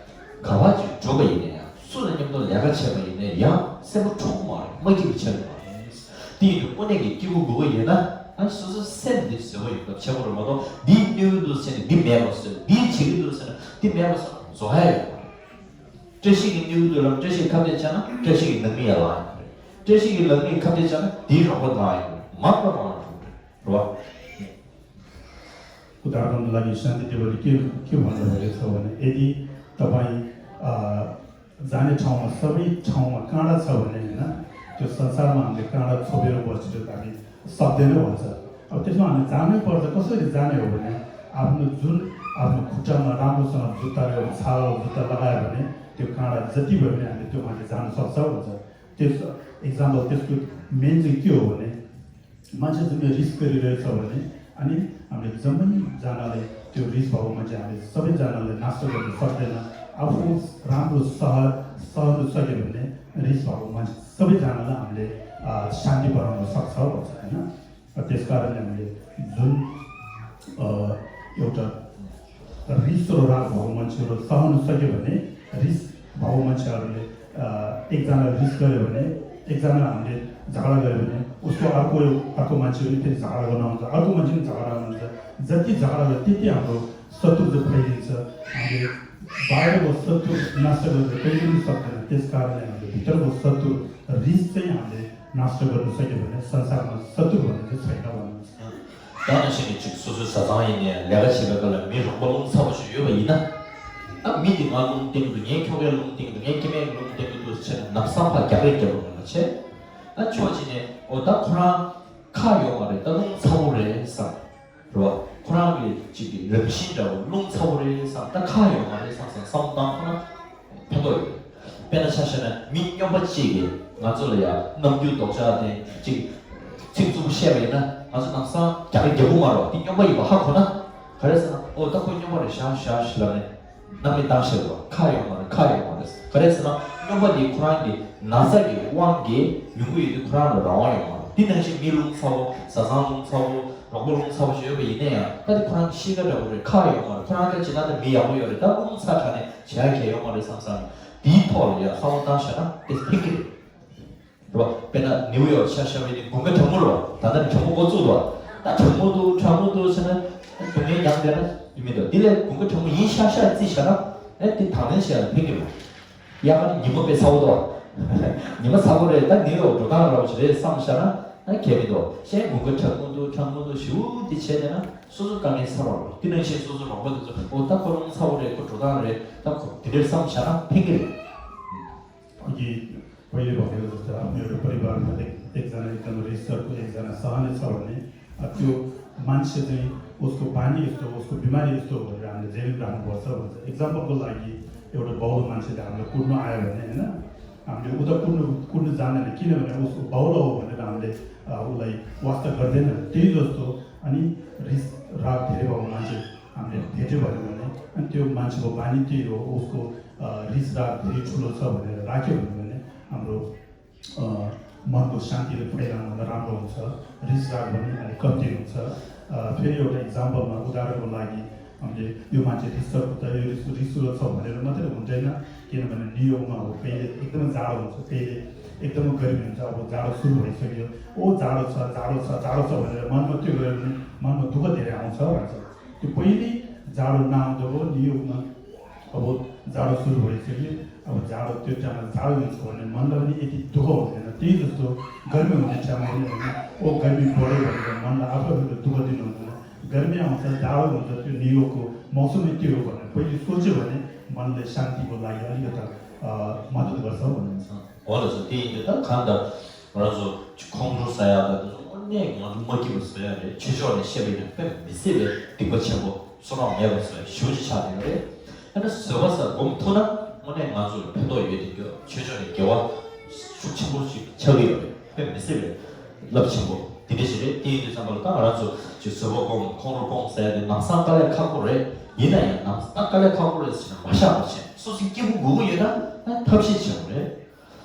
ག་པར་ཅིག་འགྲོ་བ་ཡིན་ན་ཡང་། སུ་ལ་མཉམ་དུ་ལས་ཀ་བྱས་པ་ཡིན་ན་ཡང་སེམས་པ་འཁྲུག་གི་མ་རེད། མ་སྐྱིད་པ་ཆགས་ཀྱི་མ་རེད། དེ་ཡིན་དུས་དངོས་གནས་ཀྱི་སྐྱིད་པོ་དགོས་པ་ཡིན་ན། ཨ་སོ་སོའི་སེམས་འདི་བཟོད་པ་ཡོད་སྟབས་བྱེད་དགོས་རེད་མ་གཏོགས། འདིས་གནོད་ཀྱི་འདུག་ཟེར་ནས་འདི་མེད་པ་བཟོས། འདིས་བྱེད་ཀྱི་འདུག་ཟེར་ནས་འདི་མེད་པ་བཟོས་ན་རྫོགས་ཡ་ཡོད་མ་རེད། བཀྲ་ཤིས་ཀྱིས་གནོད་ཀྱི་འདུག་ལབ། བཀྲ་ཤིས་ཁ་གཏད་བཅག་ན་བཀྲ་ཤིས་ཀྱི་ནང་མི་ཡར་ལངས་ཡོང་གི་རེད། བཀྲ་ཤིས་ཀྱིས་ལངས་མི་ཁ་གཏད་བཅག་ན་འདིའི་རོགས་པ་ལངས་ཡོང་གི་རེད། མང་པོ་མང་པོ་འགྲོ་གི་རེད། རེད་བ། उदाहरणको लागि शान्ति देवले के, के भन्नुभयो छ भने, यदि तपाईँ, अ, जाने ठाउँमा, सबै ठाउँमा काँडा छ भने, होइन, त्यो संसारमा हामीले काँडा छोपेर बसेर हामी सक्दैन भन्छ। अब त्यसमा हामी जानै पर्छ। कसरी जाने हो भने, आफ्नो जुन, आफ्नो खुट्टामा राम्रोसँग जुत्ता, एउटा छालाको जुत्ता लगायो भने त्यो काँडा जति भए पनि हामीले त्यो माथि जान सक्छ भन्छ। त्यस, इक्जाम्पल, त्यसको मेन चाहिँ के हो भने, मान्छे जम्मै रिस गरिरहेछ भने, अनि हामीले जम्मै जनाले त्यो रिस भएको मान्छे, हामीले सबैजनाले नाश गर्न सक्दैन। आफू राम्रो सह सहन सक्यो भने रिस भएको मान्छे सबैजनालाई हामीले, अ, शान्ति बनाउन सक्छ भन्छ, होइन? र त्यस कारणले हामीले जुन, अ, एउटा रिस र राग भएको मान्छेहरू सहन सक्यो भने, रिस भएको मान्छेहरूले, अ, एकजनालाई रिस गर्यो भने, एकजनालाई हामीले झगडा गर्यो भने, उसको अर्को, अर्को मान्छे पनि फेरि झगडा गर्न आउँछ, अर्को मान्छे पनि झगडा गर्नुहुन्छ। जति झगडा गर्यो, त्यति हाम्रो शत्रु चाहिँ फैलिन्छ। हामीले बाहिरको शत्रु नष्ट गरेर कहिले पनि सक्दैन। त्यस कारणले हामीले भित्रको शत्रु, रिस चाहिँ हामीले नष्ट गर्न सक्यो भने संसारमा शत्रु भन्ने चाहिँ छैन भन्नुहुन्छ। ད་ནང་བཞིན་གཅིག་སོ་སོའི་བཟའ་ཚང་ཡིན་ནའི་ལས་ཀ་བྱེད་པའི་སྐབས་ལ་མི་རོགས་པ་རླུང་ཚ་པོ་ཞིག་ཡོད་པ་ཡིན་ན། ཨ་མི་དེ་ང་རླུང་བསྟན་གྱི་འདུག་ངའི་ཁྱོ་གའི་རླུང་བསྟན་གྱི་འདུག་ངའི་སྐྱེ་དམན་གྱི་རླུང་བསྟན་གྱི་འདུག་ཟེར་ནས་ལམ་སང་ཕར་རྒྱག་རེས་རྒྱབ་པ་མ་བྱེད། ཨ་ཕྱོགས་གཅིག་ནས་འོ་ད་ཁོ་རང་ཁག་ཡོད་མ་རེད། ད་རླུང་ཚ་པོ་རེད་བསམ། རེད་བ། ཁོ་རང་གི་གཅིག་གི་རང་བཞིན་འདྲ་བོ་རླུང་ཚ་པོ་རེད་བསམ། ད་ཁག་ཡོད་མ་རེད་བསམ་བསམ་བསམ་བཏང་ཁོ་ན་ཕན་ཐོགས་ཡོད། དཔེར་ན་ཆ་བཞག་ན་མི་སྨྱོན་པ་གཅིག་གིས་ང་ཚོ་ལ་ཡ་རྣམ་འགྱུར་ལྡོག་ཕྱོགས་དེ་གཅིག་ཚིག་རྩུབ་པོ་བཤད་པ་ཡིན་ན། ང་ཚོ་ནང་སང་རྒྱག་རེས་རྒྱག་གི་མ་རེད་བ། དེ་སྨྱོན་པ་ཡིན་པ་ཧ་གོ་ན། ག་རེ་ཟེར་ན། ཨོ་ད་ཁོ་སྨྱོན་པ་རེད་ཤག་ཤག་ཤག་ལབ་ནས། སྣང་མེད་བཏང་ཤེས་པ། ཁག་ཡོད་མ་རེད། ཁག་ཡོད་མ་རེད། ག་རེ་ཟེར་ན་སྨྱོན་པ་འདི་ཁོ་རང་གི་ན་ཚ་གི་དབང་གིས་ཡོང་གི་ཡོད་དུས་ཁོ་རང་ལ་རང་དབང་ཡོད་མ་རེད། འདི་ནང་བཞིན་མི་རླུང་ཚ་བོ། བཟའ་ཚང་རླུང་ཚ་བོ། རོགས་པ་རླུང་ཚ་བོ་ཞིག་ཡོད་པ་ཡིན་ན་ཡང་། ད་འདི་ཁོ་རང་གི་གཤིས་ཀ་འདྲ་བོ་རེད། ཁག་ཡོད་མ་རེད། ཁོ་རང་ད་ཇི་ལྟར་ད་མི་ཡག་པོ་ཡོད་རེད། ད་རླུང་ཚ་དྲགས་ནས་བྱེད་ཡ་གང་ཡང་ཡོད་མ་རེད་བསམ་བསམ། འདིའི་ཐོག་ལ་ཡང་བསམ་བློ་བཏང་བཞག་ན་དེ་ཕན་གྱི་རེད། རེད་བ། དཔེར་ན་ནིའུ་ཡོག་ཆ་བཞག་པ་ཡིན་ན་དགུན་ཁ་གྲང་མོ་རེད་བ། ད་ལྟ་གྲང་མོ་འགོ་བཙུགས་འདུག་བ། ད་གྲང་མོ་འདུག་གྲང་མོ་འདུག་ཟེར་ན་སྡུག་བསྔལ་མྱངས་བསྡད་ན་ཡིན་མི་འདུག་དེ་ལས་དགུན་ཁ་གྲང་མོ་ཡིན་ཤག་ཤག་བརྩིས་བཞག་ན། ཨེ་དེ་དང་ལེན་བྱེད་ཡ་ལ་ཕན་གྱི་རེད། དབྱར་ཁ་ནི་ཉི་མ་དཔེ་ཚ་པོ་འདུག་བ། ཉི་མ་ཚ་པོ་རེད། ད་ནིའུ་ཡོག་འགྲོ་སྟངས་འདྲ་བོ་ཞིག་རེད་བསམ་བཞག་ན། ཨ་གལ་མི་འདུག་གཞན་དགུན་ཁ་ཁྲག་མངོན་འདུག་ཁྲག་མངོན་འདུག་ཞུ་འདི་བྱས་ནས་ན་སོ་སོ་དཀའ་ངལ་ཚ་བ་རེད། དེ་ནང་བཞིན་སོ་སོ་རོགས་པ་དེ་ཚོ་ཨོ་ད་ཁོ་རང་ཚ་བོ་རེད། ཁོ་འགྲོ་སྟངས་རེད། ད་ཁོ་དེ་འདྲར་བསམ་བཞག་ན་ཕན་གྱི་རེད། क्योंकि पहले वक्त में होता था, अपने ऊपर परिवार में एक, एक जना एकदम रिसर्च को एक जना सहने छोड़ने, अब जो मान्छे चाहिँ उसको बानी यस्तो, उसको बिमारी यस्तो भनेर हामीले जेलमा राख्नुपर्छ भन्छ। इक्जाम्पलको लागि एउटा बाउलो मान्छेले हामीलाई कुट्न आयो भने, होइन, हामीले उता कुट्नु कुट्नु जाँदैन, किनभने उसको बाउलो हो भनेर हामीले अ, उसलाई वास्ता गर्दैन। त्यही जस्तो अनि रिस राग धेरै भएको मान्छे हामीले भेट्यो भने, अनि त्यो मान्छेको बानी त्यही हो, उसको अ, रिस राग धेरै ठुलो छ भनेर राख्यो भने, हाम्रो अ, मनको शान्तिले फैलाउनमा राम्रो हुन्छ। रिस राग पनि अलिक कम्ती हुन्छ। अ, फेरि एउटा इक्जाम्पलमा, उदाहरणको लागि, हामीले यो मान्छे रिस छ, यो रिस रिस उठेको छ भनेर मात्रै हुँदैन। किनभने न्युयोर्कमा हो, कहिले एकदमै जाडो हुन्छ, कहिले एकदमै गर्मी हुन्छ। अब जाडो सुरु भइसक्यो, ओ जाडो छ, जाडो छ, जाडो छ भनेर मनमा त्यो गऱ्यो भने मनमा दुःख धेरै आउँछ भन्छ। त्यो पहिले जाडो नआउँदो हो न्युयोर्कमा। अब जाडो सुरु भइसक्यो, अब जाडो त्यो टाइममा जाडो हुन्छ भने मनलाई पनि यति दुःख हुँदैन। त्यही जस्तो गर्मी हुने टाइममा पनि होइन, ओ गर्मी बढ्यो भनेर मनलाई आफूआफूले दुःख दिनु हुँदैन। गर्मी आउँछ, जाडो हुन्छ, त्यो न्युयोर्कको मौसमै त्यो हो भनेर पहिले सोच्यो भने मनलाई शान्तिको लागि अलिकति अ, मद्दत गर्छ भन्नुहुन्छ। हो रहेछ। त्यही त, ད་གང་ལྟར་ང་རང་ཚོ་ཁོང་ཁྲོ་ཟ་ཡག་དང་དེ་ཚོ་དངོས་གནས་ང་ཚོ་མ་སྐྱིད་པ་བཟོ་ཡག་རེད། ཆོས་ཕྱོགས་ནས་བཤད་པ་ཡིན་ན་དཔེ་མི་སྲིད་པའི་སྡིག་པ་ཆེན་པོ་བསོད་ནམས་མེད་པ་བཟོ་ཡག་ཞེ་པོ་ཅིག་ཆགས་བསྡད་ཡོད་རེད། ད་ནི་བཟོད་པ་ཟེར་སྒོམ་ཐུབ་ན་དངོས་གནས་ང་ཚོ་ལ་ཕན་ཐོགས་ཡོད་དེ། ཆོས་ཕྱོགས་ནས་དགེ་བ་ཤུགས་ཆེན་པོ་ཞིག་ཆགས་ཀྱི་ཡོད་རེད། དཔེ་མི་སྲིད་པའི་རླབས་ཆེན་པོ་དེ་འདྲ་ཞིག་རེད། དེ་ཡིན་དུས་ཙམ་པ་ལ་ད་ང་རང་ཚོ་ཅིག་བཟོད་པ་སྒོམ་ཁོང་ཁྲོ་སྤོང་ཟེར་ཡག་དེ་ནམ་སང་དཀའ་ལས་ཁག་པོ་རེད། ཡིན་ན་ཡང་ནམ་སང་དཀའ་ལས་ཁག་པོ་རེད་ཟེར་ནས་མ་བཞག་པ་བྱས། སོ་སོའི་སྐྱིད་པོ་དགོས་ཀྱི་ཡོད་ན་ད་ཐབས་ཤེས་བྱེད་དགོས་རེད།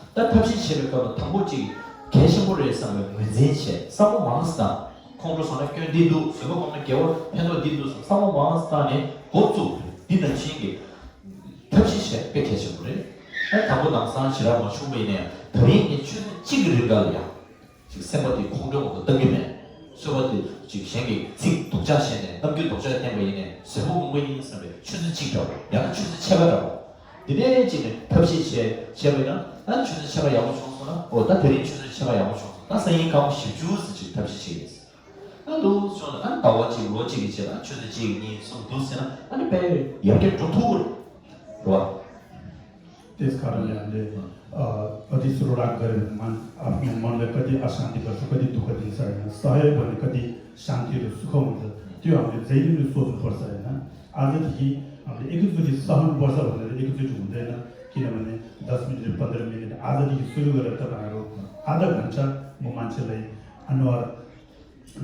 ད་ཐབས་ཤེས་བྱེད་པའི་སྐབས་ལ་དང་པོ་གཅིག་གལ་ཆེན་པོ་རེད་བསམ་པའི་ངོས་འཛིན་བྱས། བསམ་བློ་མང་ཙམ་བཏང་། ཁོང་ཁྲོ་ཟ་ན་སྐྱོན་འདི་འདུག་བཟོད་པ་སྒོམ་ན་དགེ་བ་ཕན་ཐོགས་འདི་འདུག་བསམ་བསམ་བློ་མང་ཙམ་བཏང་ནས་འགོ་བཙུགས། འདི་ནང་བཞིན་གྱི་ཐབས་ཤེས་བྱེད་དཔེ་གལ་ཆེན་པོ་རེད། ད་དང་པོ་ནམ་སང་ཞེ་དྲག་མ་བྱུང་བ་ཡིན་ན་ཡང་དེ་རིང་ངས་ཆུ་ཚོད་གཅིག་གི་རིང་ག་ལ་ཡང་། ཅིག་སེམས་པ་དེ་ཁོང་ཁྲོའི་འོག་ཏུ་གཏོང་གི་མེད། བཟོད་པ་དེ་ཅིག་གཞན་གྱི་ཚིག་སྡུག་ཅག་བཤད་ནས་རྣམ་འགྱུར་སྡུག་ཅག་བསྟན་པ་ཡིན་ནས་བཟོད་པ་སྒོམ་པ་ཡིན་བསམ་པའི་ཆུ་ཚོད་གཅིག་འདྲ་བོ། ཡང་ན་ཆུ་ཚོད་ཕྱེད་ཀ་འདྲ་བོ། དེ་འདྲའི་ཅིག་ནས་ཐབས་ཤེས་བྱས་བྱས་པ་ཡིན་ན། ཨ་ཆུ་ཚོད་ཕྱེད་ཀ་ཡག་པོ་བྱུང་སོང་ན། འོ་ད་དེ་རིང་ཆུ་ཚོད་ཕྱེད་ཀ་ཡག་པོ་བྱུང་སོང་། ད་སང་ཉིན་སྐར་མ་བཞི་བཅུ་ཙམ་ཅིག་ཐབས་ཤེས་བྱེད་ཡིན། ཨ་འདུག་བྱུང་ན་ཨ་ཟླ་བ་གཅིག་ལོ་གཅིག་གི་རྗེས་ལ་ཆུ་ཚོད་གཅིག་གཉིས་གསུམ་འདུག་ཟེར་ན་ཨ་ནི་དཔེ་ཡར་རྒྱས་འགྲོ་ཐུབ་ཀྱི་རེད་བ། त्यस कारणले हामीले अ, अति सुरुवात गऱ्यो भने मन, आफ्नो मनलाई कति अशान्ति गर्छ, कति दुःख दिन्छ, होइन? सह्यो भने कति शान्तिहरू, सुख हुन्छ, त्यो हामीले जहिले पनि सोच्नुपर्छ, होइन? आजदेखि हामीले एकैचोटि सहनुपर्छ भनेर एकैचोटि हुँदैन। किनभने दस मिनट, पन्ध्र मिनट आजदेखि सुरु गरेर तपाईँहरू आधा घन्टा म मान्छेलाई अनुहार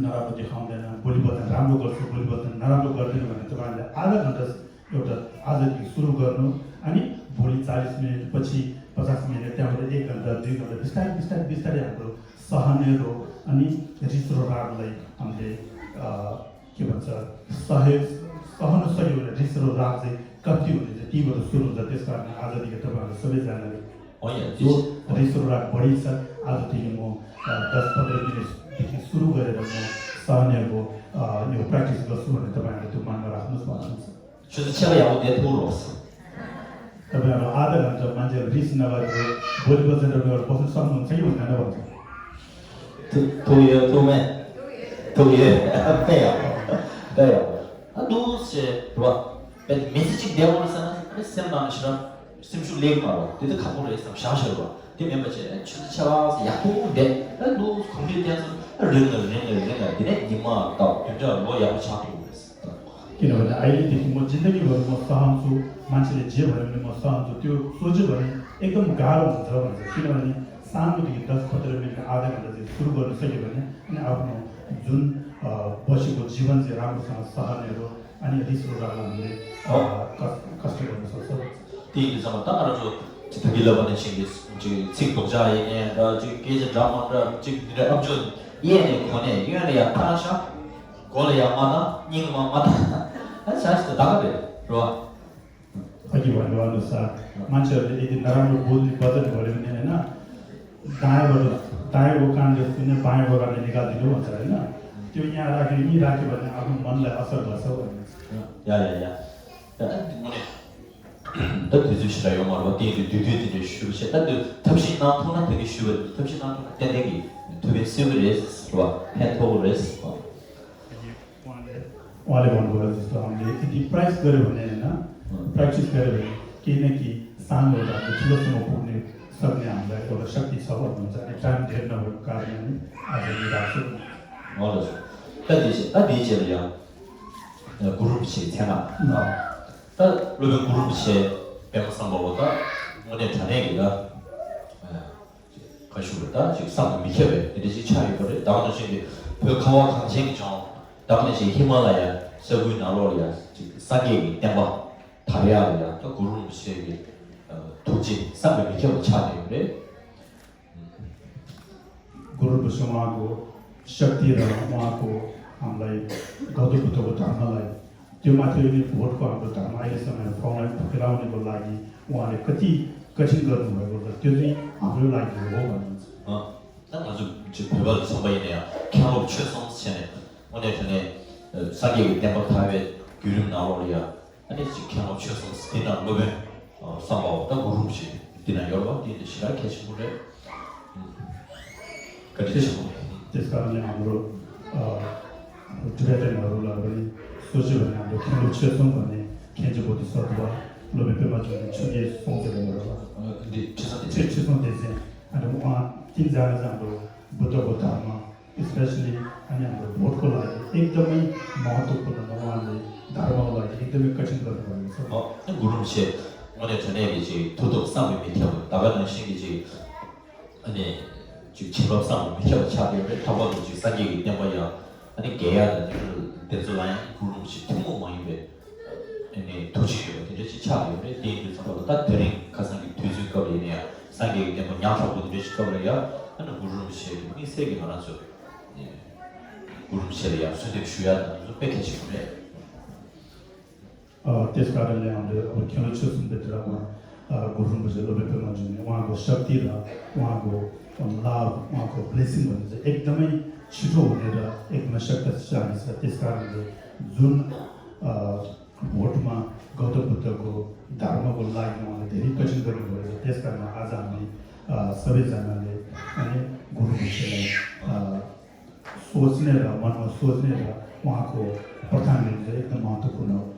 नराम्रो देखाउँदैन, भोलि बस्दा राम्रो गर्छु, भोलि बस्दा नराम्रो गर्दैन भनेर तपाईँहरूले आधा घन्टा एउटा आजदेखि सुरु गर्नु। अनि भोलि चालिस मिनट पछि, पचास मिनट, त्यहाँबाट एक घन्टा, दुई घन्टा बिस्तारै बिस्तारै बिस्तारै हाम्रो सहनेहरू अनि रिस र रागलाई हामीले अ, के भन्छ, सहे सहन सक्यो भने रिस र राग चाहिँ कम्ती हुने चाहिँ त्यहीँबाट सुरु हुन्छ। त्यस कारण आजदेखि तपाईँहरू सबैजनाले हो या, जो रिस र राग बढी छ, आजदेखि म अ, दस पन्ध्र मिनटदेखि सुरु गरेर म सहनेको अ, यो प्र्याक्टिस गर्छु भनेर तपाईँहरूले त्यो मनमा राख्नुहोस् भन्नुहुन्छ। ཆུ་ཚོད་ཕྱེད་ཀ་ཡག་པོ་བསྡད་ཐུབ་རོགས། तपाईँहरू आधा घन्टा मान्छेहरू रिस नगरेर भोलि बसेर उनीहरू बस्न सक्नुहुन्छ कि हुँदैन भन्छ। ཐུབ་ཐུབ་ཡོད་ཐུབ་མེད། ཐུབ་ཡོད། དཔེ་ཡག་པོ། དཔེ་ཡག་པོ། ཨ་འདུག་ཅེས་རེད་བ། དཔེ་མི་ཚེ་གཅིག་བསྡད་པ་རེད་ཟེར་ན་ཨ་ནི་སེམས་ནང་ནས་ཞེ་དྲག་སེམས་ཤུགས་སླེབས་མ་རེད་བ། དེ་དུས་ཁག་པོ་རེད་བསམ་བཞག་བཞག་རེད་བ། དེ་མིན་པ་བྱས་ཨ་ཆུ་ཚོད་ཕྱེད་ཀ་ཡག་པོ་བསྡད་ཨ་འདུག་གོམས་འདྲིས་བསྟན་སོང་ཨ་རིང་ལ་རིང་ལ་རིང་ལ་དེ་ནས་ཉི་མ་ལྟ་བུ་བདུན་ཕྲག་ལོ་ཡག་པོ་ཆགས་ཐུབ་རེད། किनभने अहिले देखि म जिन्दगीभर म सहन्छु, मान्छेले जे भने पनि म सहन्छु, त्यो सोच्यो भने एकदम गाह्रो हुन्छ भन्छ। किनभने सानोदेखि दस पन्ध्र मिनट आधा घन्टा चाहिँ सुरु गर्न सक्यो भने अनि आफ्नो जुन अ, बसेको जीवन चाहिँ राम्रोसँग सहनेहरू अनि रिस र रागलाई हामीले अ, कष्ट कष्ट गर्न सक्छ भन्छ। དེ་ཡིན་དུས་ཙམ་པ་ད་ང་རང་ཚོ་ཅིག་ད་གི་ལབ་པ་ནས་ཤིང་གི་ཅིག་ཚིག་རྡོག་རྒྱག་ཡིན་ནའི་འདྲ། ཅིག་སྐད་ཆ་འདྲ་མ་འདྲ་ཅིག་འདི་འདྲ་ཨབ་ཅོ་གཡས་ནས་གོ་ནས་གཡོན་ལ་ཡར་བཏང་ཤག་མགོ་ལ་ཡར་མ་བཏང་། སྙིང་མ་མ་བཏང་། ཨ་ཆ་ཞིག་ད་ད་ག་རེད་རོ། अघि भन्नुभयो अनुसार मान्छेहरूले यदि नराम्रो बोल्ने वचन गर्यो भने, होइन, दायाँबाट दायाँको कानले सुन्ने बायाँको कानले निकालिदिनु भन्छ, होइन? त्यो यहाँ राख्यो, यहीँ राख्यो भने आफ्नो मनलाई असर गर्छ भन्ने। या या या। ད་དུས་ཚོད་ཞེ་དྲག་ཡོད་མ་རེད་པ། དེ་ཡིན་དུས་བསྡུས་བསྡུས་དེ་འདྲ་ཞུ་བྱས། ད་དུས་ཐབས་ཤེས་གནང་ཐུབ་ན། ད་གིན་ཞུས་པ་ཐབས་ཤེས་གནང་ཐུབ་ན་ཏན་ཏན་གྱིས་ཐུབ་པ་སྲིད་པ་རེད་ཟེར་བ། ཕན་ཐོགས་ཀྱི་རེད་ཟེར་བ། वाले भन्नुभयो जस्तो हामीले यदि प्राइस गऱ्यो भने, होइन, प्र्याक्टिस गऱ्यो भने केही न केही सानो एउटा ठुलोसम्म पुग्ने सक्ने हामीलाई एउटा शक्ति छ भन्नुहुन्छ। अनि टाइम धेर नभएको कारणले नै आज निराश छु। हजुर। ད་དེ་ད་དེའི་རྗེས་ལ་ཡང་གུ་རུ་རིན་པོ་ཆེའི་མཚན་ལ། ད་སློབ་དཔོན་གུ་རུ་རིན་པོ་ཆེ་པདྨ་སམྦྷ་ཝ་ད་དངོས་གནས་དྲང་གནས་ཀྱི་ད། ཁ་ཤུགས་རེད། ད་ཅིག་བསམ་དུ་མི་ཁྱབ་པའི་དེ་འདྲ་ཞིག་ཆགས་ཡོད་པ་རེད། ད་ག་ནང་བཞིན་གྱི་བོད་ཁ་བ་གངས་ཅན་གྱི་ལྗོངས། ད་ག་ནང་བཞིན་ཧི་མ་ལ་ཡ་ས་ཁུལ་ནང་ལོགས་ལ་ཡ་ཅིག་སངས་རྒྱས་ཀྱི་བསྟན་པ་དར་ཡག་ལ་ཡ་ད་གུ་རུ་རིན་པོ་ཆེ་གི་ཐུགས་རྗེ་བསམ་དུ་མི་ཁྱབ་པ་ཆགས་བསྡད་ཡོད་པ་རེད། गुरु बसु उहाँको शक्ति र उहाँको हामीलाई गौतम बुद्धको धर्मलाई त्यो मात्रै पनि भोटको हाम्रो धर्म अहिलेसम्म फौलाई फैलाउनको लागि उहाँले कति कठिन गर्नुभएको छ, त्यो चाहिँ हाम्रो लागि हो भन्नुहुन्छ। ད་ང་ཚོ་ཅིག་བོད་པ་ལ་མཚོན་པ་ཡིན་ན་ཡང་མཁན་སློབ་ཆོས་གསུམ་བྱས་ནས་དངོས་གནས་དྲང་གནས་སངས་རྒྱས་ཀྱི་བསྟན་པ་དར་བའི་བརྒྱུད་རིམ་ནང་ལོགས་ལ་ཡང་ཨ་ནི་ཅིག་མཁན་སློབ་ཆོས་གསུམ་འདི་ན་སློབ་དཔོན་བསམ་པའོ་ད་གུ་རུ་རིན་པོ་ཆེ་འདི་ན་ཡོད་པ་འདི་ནི་ཞེ་དྲག་གལ་ཆེན་པོ་རེད། བཀའ་དྲིན་ཆེ། त्यसकारणले हाम्रो अ, हाम्रो टिबेटनहरूलाई पनि सोच्यो भने हाम्रो खेलो छेसौँ भन्ने खेल्चे बोधिसत्व लोभे पेमा जुन छुटे सोचेको होला। འདི་ཁྲི་སང་དེ་ཚེ། ཁྲི་སང་དེ་ཚེ། अनि उहाँ तिनजना चाहिँ हाम्रो बुद्धको धर्म, स्पेसली अनि हाम्रो भोटको लागि एकदमै महत्त्वपूर्ण, उहाँले धर्मको लागि एकदमै कठिन गर्नुभएको छ। ཨོ། གུ་རུ་རིན་པོ་ཆེ་དངོས་གནས་དྲང་གནས་ཀྱི་ཅིག་མཐུ་སྟོབས་བསམ་གྱིས་མི་ཁྱབ་པ། ད་ག་ནང་བཞིན་གྱི་ཅིག་ཨ་ནི་ཅིག་བྱིན་རླབས་བསམ་གྱིས་མི་ཁྱབ་པ་ཆགས་ཡོད་རེད། ལྷག་པར་དུ་ཅིག་སངས་རྒྱས་ཀྱི་བསྟན་པ་ཡང་ཨ་ནི་རྒྱས་ཡག་དང་དེ་ཚོ་ལ་ཡང་གུ་རུ་རིན་པོ་ཆེ་ཐུན་མོང་མ་ཡིན་པའི་ཨ་ནི་ཐུགས་རྗེ་ཡོད་པ་དེ་འདྲ་ཅིག་ཆགས་ཡོད་རེད། དེ་ཡིན་དུས་ཙམ་པ་ལ་ད་དེ་རིང་ཁ་སང་གི་དུས་ཚོད་སྐབས་ལ་ཡིན་ན་ཡང་སངས་རྒྱས་ཀྱི་བསྟན་པ་ཉག་ཕྲ་པོ་དེ་འདྲ་ཞིག་སྐབས་ལ་ཡང་ཨ་ནི་གུ་རུ་རིན་པོ་ཆེ་གི་དམིགས་བསལ་གྱི་ང་རང་ཚོ་གུ་རུ་རིན་པོ་ཆེ་ལ་ཡང་གསོལ་འདེབས་ཞུ་ཡག་དང་དེ་ཚོ་དཔེ་གལ་ཆེན་པོ་རེད། अ, त्यस कारणले हाम्रो अब खेलो छुसुम भित्रमा, अ, गुरु rinpoche लोभे पेमा जुन उहाँको शक्ति र उहाँको लाभ, उहाँको ब्लेसिङ भन्ने चाहिँ एकदमै छिटो हुने र एकदमै शक्तिशाली छ। त्यस कारणले जुन, अ, भोटमा गौतम बुद्धको धर्मको लागि उहाँले धेरै कठिन गर्नुभएको छ। त्यस कारण आज हामी, अ, सबैजनाले अनि गुरु rinpocheलाई, अ, सोच्ने र मनमा सोच्ने र उहाँको प्रथान चाहिँ एकदम महत्त्वपूर्ण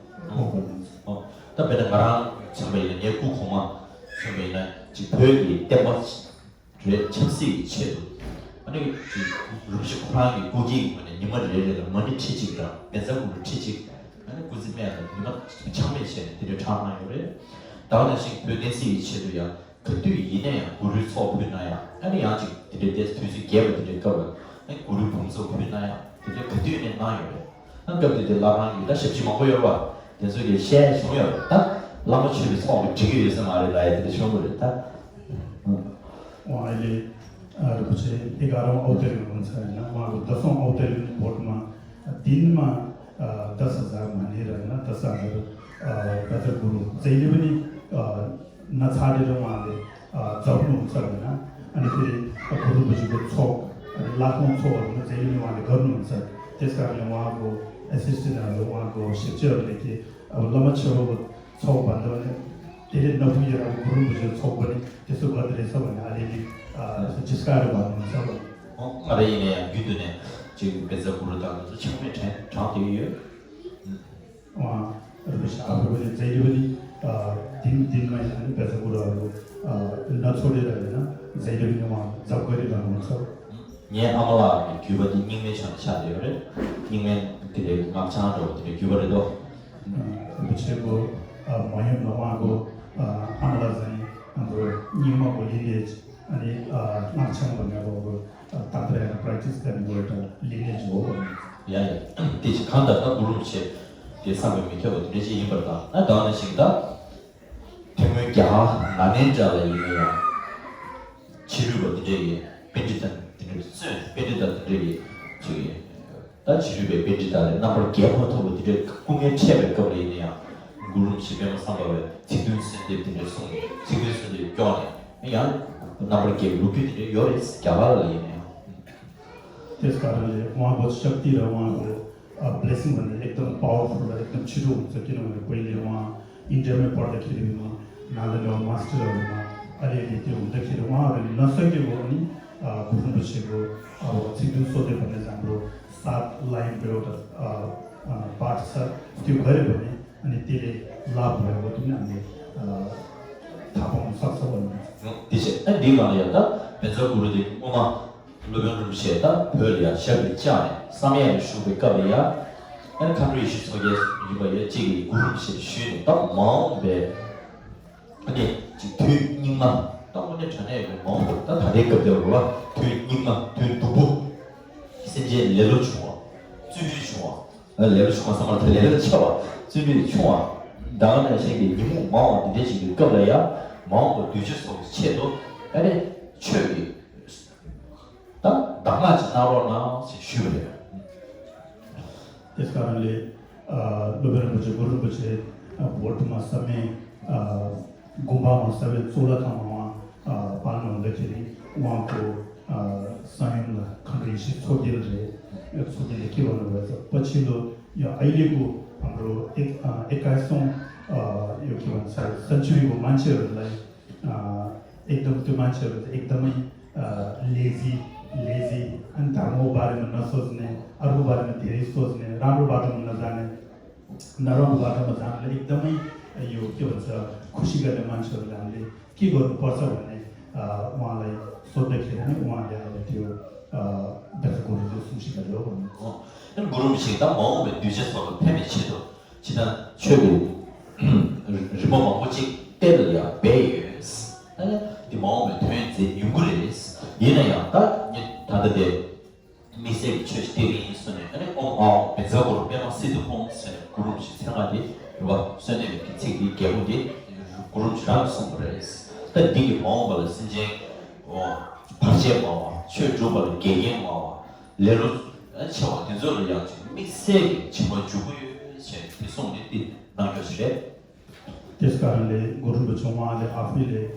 हो भन्नुहुन्छ। ཨོ། ད་དཔེར་ན་ང་རང་མཚོན་པ་ཡིན་ན། ངའི་སྐུ་གོང་མ་མཚོན་པ་ཡིན་ན་ཅིག་བོད་ཀྱི་བསྟན་པ་རེད་ཆབ་སྲིད་ཀྱི་ཆེད་དུ་ཨ་ནི་ཅིག་རིན་པོ་ཆེ་ཁོ་རང་གི་སྐུ་སྐྱེ་གི་ངོས་ནས་ཉི་མ་རེ་རེ་ལ་མ་ཎི་ཁྲི་གཅིག་དང་བཛྲ་གུ་རུ་ཁྲི་གཅིག་ཨ་ནི་སྐུ་ཚེ་སྨད་ལ་ཉི་མ་ཆག་མེད་བྱས་ནས་དེ་འདྲའི་གྲངས་གནང་ཡོད་རེད། ད་ག་ནང་བཞིན་བོད་བསྟན་སྲིད་ཀྱི་ཆེད་དུ་ཡང་ག་དུས་ཡིན་ན་ཡང་གུ་རུའི་ཚོགས་ཕུལ་གནང་ཡག་ཨ་ནི་ཡང་ཅིག་དེ་འདྲའི་དུས་ཚོད་རྒྱས་པ་དེ་འདྲའི་སྐབས་ལ་ཨ་ནི་གུ་རུའི་འབུམ་ཚོགས་ཕུལ་གནང་ཡག་དེ་འདྲའི་ག་དུས་ནས་གནང་ཡོད་རེད། ཨ་སྐབས་དེ་དུས་བླ་བྲང་གི་ད་ཞབས་ཕྱི་མང་པོ་ཡོད་རེད་པ། དེ་ཚོ་གིས་བཤད་བྱུང་ཡོད་རེད། ད་བླ་མ་མཆོད་པའི་ཚོགས་ཀྱིས་འགྲིག་གི་ཡོད་ས་མ་རེད་ལབ་ཡག་དེ་འདྲ་བྱུང་གི་རེད་ད། उहाँले एघारौँ अवतरण हुनुहुन्छ, होइन? उहाँको दसौँ अवतरण भोटमा दिनमा, अ, दस हजार भनेर, होइन, दस हजार, अ, व्रत गुरु जहिले पनि, अ, नछाडेर उहाँले, अ, जप्नुहुन्छ, होइन? अनि फेरि गुरु rinpocheको ཚོགས, अनि लाखौँ ཚོགས, होइन, जहिले पनि उहाँले गर्नुहुन्छ। त्यस कारणले उहाँको एसिस्टेन्टहरू, उहाँको शिष्यहरूले के, अब लम्बा छेउको ཚོགས་भन्दा पनि धेरै नपुगेर अब गुरु rinpocheको ཚོགས पनि त्यस्तो गर्दो रहेछ भन्ने अलिअलि, अ, यस्तो जिस्काएर भन्नुहुन्छ। ང་རང་ཡིན་ན་ཡང་རྒྱུན་དུ་ནས་ཅིག་བཛྲ་གུ་རུ་དང་དེ་ཚོ་ཆག་མེད་དྲན་དྲན་བསྡད་ཡོད། उहाँ rinpoche आफू पनि जहिले पनि, अ, दिन दिनमा होइन, व्रत गुरुहरू, अ, नछोडेर, होइन, जहिले पनि उहाँ जप गरिरहनुहुन्छ। ངའི་ཨ་མ་ལགས་ཀྱི་བརྒྱུད་པ་དེ་རྙིང་མའི་ཆ་ནས་ཆགས་བསྡད་ཡོད་རེད། རྙིང་མའི་དེ་འདྲའི་སྔགས་འཆང་འདྲ་བོ་དེ་འདྲའི་བརྒྱུད་པ་རེད་དོ། ཨ། ཨ་ཁུ་ཆེན་པོ། ཨ། མ་ཡུམ་ལ་དབང་གོ། ཨ། ཨ་མ་ལགས་ཟེར་ནི་ང་ཚོ་རྙིང་མ་གོ་ལི་ནེ་ཇི། ཨ་ནི། ཨ། སྔགས་འཆང་གོ་ནས་གོ་གོ། ཨ། ཏག་ཏག་ཡང་པྲེག་ཊི་སི་ཀ་ནི་གོ་ད་ལི་ནེ་ཇི་གོ་གོ། ཡ་ཡ། དེ་ཅི་གང་ལྟར་ད་གུ་རུ་རིན་པོ་ཆེ་དེ་བསམ་པའི་མི་ཁྱབ་པ་དེ་འདྲ་ཅིག་ཡིན་པར་ཐལ། ཨ། ད་ནི་ཞིག་ད། དེ་སྔོན་རྒྱ་གར་ནཱ་ལེནྡྲ་ལ་ཡིན་ན་ཡང་། ཕྱི་རོལ་པ་དེ་འདྲ་ཡི་པཎྜི་ཏ་དེ་འདྲ་བཙོན། པཎྜི་ཏ་དེ་འདྲ་ཡི་ཅིག་ཡིན། ད་ཕྱི་རོལ་པའི་པཎྜི་ཏ་ལས་རྣམ་པར་རྒྱལ་བ་ཐོབ་པ་དེ་འདྲའི་སྐུ་ངལ་འཕྲད་པའི་སྐབས་ལ་ཡིན་ན་ཡང་། གུ་རུ་རིན་པོ་ཆེ་པདྨ་སམྦྷ་ཝས་ཚིག་བདུན་གསོལ་འདེབས་དེ་འདྲ་གསུངས་ནས། ཚིག་བདུན་གསོལ་འདེབས་སྐྱོར་ནས་ཡང་རྣམ་པར་རྒྱལ་བའི་ལོ་རྒྱུས་དེ་འདྲ་ཡོད་རེད། རྒྱ་གར་ལ་ཡིན་ན་ཡང་། त्यस कारणले उहाँको शक्ति र उहाँको, अ, ब्लेसिङ भन्ने एकदम पावरफुल र एकदम छिटो हुन्छ, किनभने पहिले उहाँ इन्डियामै पढ्दाखेरि पनि ང་ལ་འདྲ་མ་སི་ཊར་རེད་མ་ཨ་རེ་རེད་དེ་འོ་ད་ཁྱེད་རང་དབང་རེད་ན་ས་གི་འོག་ནི་གུ་རུ་རིན་པོ་ཆེ་གི་ཚིག་བདུན་སོ་བདུན་པ་ནས་བཟང་པོ་སཱད་ལའི་ཡན་བེའུ་ད་པཱར་ཊི་ས་དེ་ག་རེད་པ་ནི་ཨ་ནི་དེ་ལས་ལབ་བས་འོ་དེ་ནི་ཨ་ནི་ད་ཕོང་ས་ས་བ་ནི། དེ་བྱས་ཨ་འདི་ག་ལ་ཡང་ད་བཛྲ་གུ་རུ་དེ་སྔོན་མ། སློབ་དཔོན་རིན་པོ་ཆེ་ད་བོད་ལ་ཡང་ཞབས་ཀྱིས་བཅགས་ནས་བསམ་ཡས་ལ་བཞུགས་པའི་སྐབས་ལ་ཡང་། ཨ་ནི་མཁའ་འགྲོ་ཡེ་ཤེས་མཚོ་རྒྱལ་ཡིན་པ་ཡང་གཅིག་གིས་གུ་རུ་རིན་པོ་ཆེ་ཞུས་ནས་ད་མ་འོངས་པའི་ཨ་ནི་གཅིག་དུས་སྙིགས་མ་ད་དངོས་གནས་དྲང་གནས་ཡོད་མ་འོངས་པ་ད་ད་ལྟའི་སྐབས་དེར་རོ་ལ་དུས་སྙིགས་མ་དུས་སྡུག་པོ་སེམས་ཅན་ལེ་ལོ་བྱུང་བ་བརྩོན་འགྲུས་བྱུང་བ་ལེ་ལོ་བྱུང་བ་བསམ་པར་ད་ལེ་ལོ་ཆེ་བ་བརྩོན་འགྲུས་བྱུང་བ་ད་ག་ནང་བཞིན་གྱི་ཉོན་མོངས་མང་བ་འདི་འདྲའི་ཞིག་གི་སྐབས་ལ་ཡང་མ་འོངས་པ་གདུལ་བྱ་སོགས་ཀྱི་ཆེད་དུ་ཨ་ནི་ཆོས་ཀྱི། ད་གདམས་ངག་ཅིག་གནང་རོགས་གནང་ཞེས་ཞུས་པ་རེད། དེ་ག་རང་ལས་སློབ་དཔོན་རིན་པོ་ཆེ་གུ་རུ་རིན་པོ་ཆེ་བོད་ཕྱི་མ་བསམ་ཡས་དགོན་པ་མ་ས་བའི་གཙུག་ལག་ཁང་མ་དབང་པ་ནོ་འདི་ཁྱེད་རིང་དབང་པོ་གསང་ཡུམ་ལ་གང་རིགས་ཤིག་ཚོགས་རྒྱལ་རེད། ཚོགས་རྒྱལ་ལ་སྐྱེ་བ་ནོ་བས་པ་ཆེན་དུ་ཡང་ཨའི་ལི་གུ་ཨམ་རོ་ཨེ་ཀའི་སོང་ཡོད་ཀྱི་བ་ས་སན་ཆུ་རི་གུ་མན་ཆེ་རེད་ལ། एकदम तो मान्छेहरू त एकदमै लेजी लेजी अनि धर्मको बारेमा नसोच्ने, अर्को बारेमा धेरै सोच्ने, राम्रो बाटोमा नजाने, नराम्रो बाटोमा जानलाई एकदमै यो के भन्छ खुसी गर्ने मान्छेहरूलाई हामीले के गर्नुपर्छ भन्ने उहाँलाई सोद्धाखेर नै उहाँले अब त्यो व्यक्त गर्नु सुसिका हो भन्नु हो। अनि गुरुङ छिता माउमे दुइसे सोलो फेमे छिटो ཇི་ལྟར་ཆོས་ཀྱི་རི་མོ་མང་པོ་ཅིག་གཏེར་ལ་ཡང་སྦས་ཡོད། ཨ་ནི་འདི་མ་འོངས་པའི་དོན་མཛད་ཡོང་གི་རེད། ཡིན་ན་ཡང་ད་ངས་ད་ལྟ་དེ་དམིགས་བསལ་གྱི་ཆོས་ཤིག་སྟེར་གི་ཡིན་གསུངས་ནས་ཨ་ནི་ཨོཾ་ཨཱཿཧཱུྃ་བཛྲ་གུ་རུ་པདྨ་སིདྡྷི་ཧཱུྃ་ཟེར་ནས་གུ་རུ་རིན་པོ་ཆེའི་མཚན་སྔགས་འདི་རེད་བ། བསོད་ནམས་ཀྱི་ཚིག་འདི་རྒྱལ་པོ་འདི་གུ་རུ་རིན་པོ་ཆེ་རང་གིས་གསུངས་པ་རེད། ད་འདི་གི་མ་འོངས་པ་ལ་སེམས་ཅན་བར་ཆད་མང་བ་ཆོས་སྒྲུབ་པ་ལ་འགལ་རྐྱེན་མང་བ། ལེ་ལོ་ཆེ་བ་དེ་ཚོ་ལ་ཡང་ཅིག་དམིགས་བསལ་གྱི་བྱིན་རླབས་འཇུག་གི་ཡོད་ཅེས་དེ་གསུངས་ནས་འདི་གནང་ཕྱོགས་ཤིག་རེད། དེ་སྐབས་ལས་གུ་རུ་རིན་པོ་ཆེ་དབང་ལས་ཨ་ཧྥི་ལས་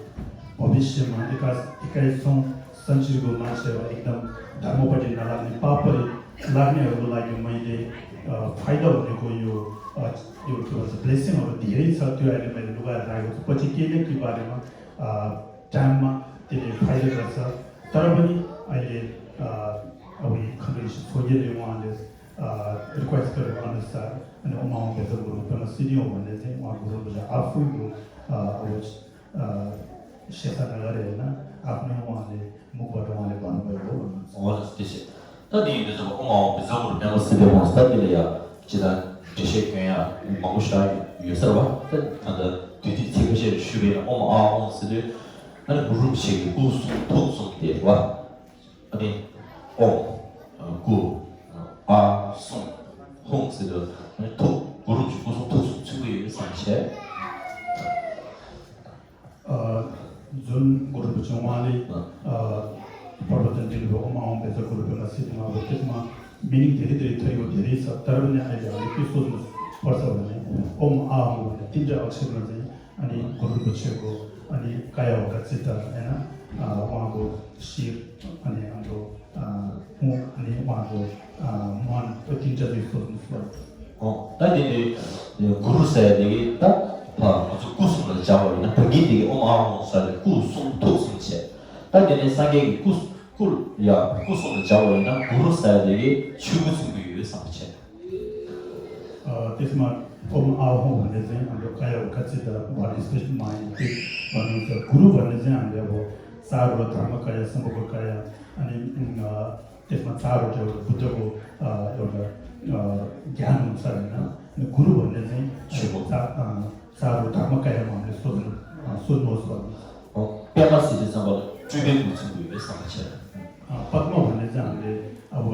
བོ་བི་ཤེ་མ་ཨི་ཀ་ཨི་ཀའི་སོང་སན་ཅི་རི་གོ་མ་ཆེ་བ་ཨེག་དམ་དྷརྨོ་པ་ཏི་ན་ལག་ནས་པ་པ་རི་ལག་ནས་རུ་ལ་གི་མ་ཡི་ལས་ཕའི་ད་བ་ནི་གོ་ཡོ་ཡོ་ཐུ་བ་སི་བི་ལེ་སིང་བ་དེ་རིང་ཚ་དུ་ཨ་ལི་མ་ཡི་ལུ་ག་ར་ཡོ་ཚུ་པ་ཅི་ཀེ་ནེ་ཀི་བ་རི་མ། ཊེམ་མ་དེ་ནས་ཕ་ཡི་ར་ས་ཏར་བ་ནི་ཨ་ཡེ་ཨ་བི་ཁ་འདི་ཤི་ཚོ་རྒྱལ་ལས་དབང་ལས་རི་ཀོ་ཨེ་སི་ཀར་ཨ་ནི་ས་ཨ་ནི་ཨོ་མ་ཨོ་བེ་ས་གུ་རུ་པེ་མ་སི་ནི་ཨོ་མ་ནེ་ཟེ་ཨོ་མ་གུ་རུ་རིན་པོ་ཆེ་ཨ་ཧྥུ་གུ་ཨ་བོ་ཤེ་ས་ན་ག་རེ་ན་ཨ་ནི་དབང་ལས་མུག་པ་དྲང་ལས་བ་ནུ་བ་ཡོ་ཨོ་ལ་སྟེ་ཤེ། ད་དེ་ཡིན་དུས་ཙམ་པ་ཨོ་མ་ཨོ་བེ་ས་གུ་རུ་པེ་མ་སི་ནི་ཨོ་མ་ས་དེ་ལ་ཡ་ཇི་ལྟར་འགྲེལ་བཤད་སྐྱོན་ཡ་མང་པོ་ཞིག་ཡོད་ས་རེད་བ། ད་ད་ལྟ་དུས་དུས་ཚིག་ཁ་ཤས་ཞུས་པས་ན་ཨོ་མ་ཨ་ཨོ་ཟེར་དུས་ཨ་ནི་གུ་རུ་རིན་པོ་ཆེ་གི་སྐུ་གསུང་ཐུགས་གསུང་དེ་རེད་བ། ཨ་ནི་ཨོ་གུ་ཨ་སུང་ཧུང་ཟེར་དུས་ཨ་ནི་ཐུགས་གུ་རུ་རིན་པོ་ཆེ་སྐུ་གསུང་ཐུགས་གསུང་ཚུགས་ཀྱི་ཡོད་བསམ་བྱས། ཨ་རྫུན་གུ་རུ་རིན་པོ་ཆེ་དབང་ལས་ཨ་པར་བ་ཙམ་འདི་ལུ་ཨོ་མ་ཨོ་བེ་ས་གུ་རུ་པེ་མ་སི་ཏི་མ་བོ་ཏེ་མ་མི་ནིང་དེ་རི་དེ་རི་ཐ་ཡོ་དེ་རི་ས་ཏར་བ་ནི་ཨ་ཡ་ལི་ཀི་སོ་ནུ་པར་ས་བ་ནི་ཨོ་མ་ཨ་ཧོ་ནི་ཏིན་ཏྲ་ཨ་ཆེ་མ་ཟེ། ཨ་ནི་གུ་རུ་རིན་པོ་ཆེ་གོ་ཨ་ནི་ཀ་ཡ་བ་ཀ་ཙི་ཏ་ཨེ་ན་དབང་གོ་ཤིར་ཨ་ནི་ཨ་མདོ་ཨ་ཧུ་ཨ་ནི་དབང་གོ་མོན་ཨོ་ཏིན་ཏྲ་ལི་སོ་སོ་སོ། ཨོ་ད་དེ་ནི་གུ་རུ་ཟེར་དེ་གི་ད་ཕ་ང་ཚོ་སྐུ་གསུང་ལ་སྦྱར་བ་ཡིན་ན་བོད་སྐད་དེ་གི་ཨོ་མ་ཨ་ཧོ་ཟེར་ཏེ་སྐུ་གསུང་ཐུགས་གསུང་བྱས། ད་དེ་ནི་སངས་རྒྱས་ཀྱི་སྐུ་སྐུ་ཡ་སྐུ་གསུང་ལ་སྦྱར་བ་ཡིན་ན་གུ་རུ་ཟེར་དེ་གི་ཆོས་སྐུ་མཚོན་གྱི་ཡོད་བསམ་པ་བྱས། ཨ་དེ་སྨ་ཨོམ་ཨ་ཧོ་བ་ནེ་ཟེན་ཨ་མདོ་ཀ་ཡ་བ་ཀ་ཙི་ད་བ་རི་སི་པེ་ཤལ་མ་ཡིན་ཏེ་བ་ནེ་ཟེན་གུ་རུ་བ་ནེ་ཟེན་ཨ་འདྲ་བོ་ས་རོ་དྷརྨ་ཀ་ཡ་སམ་བྷོ་ག་ཀ་ཡ་ཨ་ནི་དེ་སྨ་ས་རོ་དེ་བོ་བུདྡྷ་བོ་ཡོད་ལ་རྒྱ་ནོམ་ས་རེ་ན་གུ་རུ་བ་ནེ་ཟེན་ཆོས་བོ་ས་ས་རོ་དྷརྨ་ཀ་ཡ་མ་ནེ་སོ་སོ་ནོ་སོ། པདྨ་སིདྡྷི་ཙམ་པ་ལ་སྤྲུལ་པའི་སྐུ་ཚུགས་དགོས་པའི་བསམ་པ་བྱས། པདྨ་བ་ནེ་ཟེན་ཨ་འདྲ་བོ་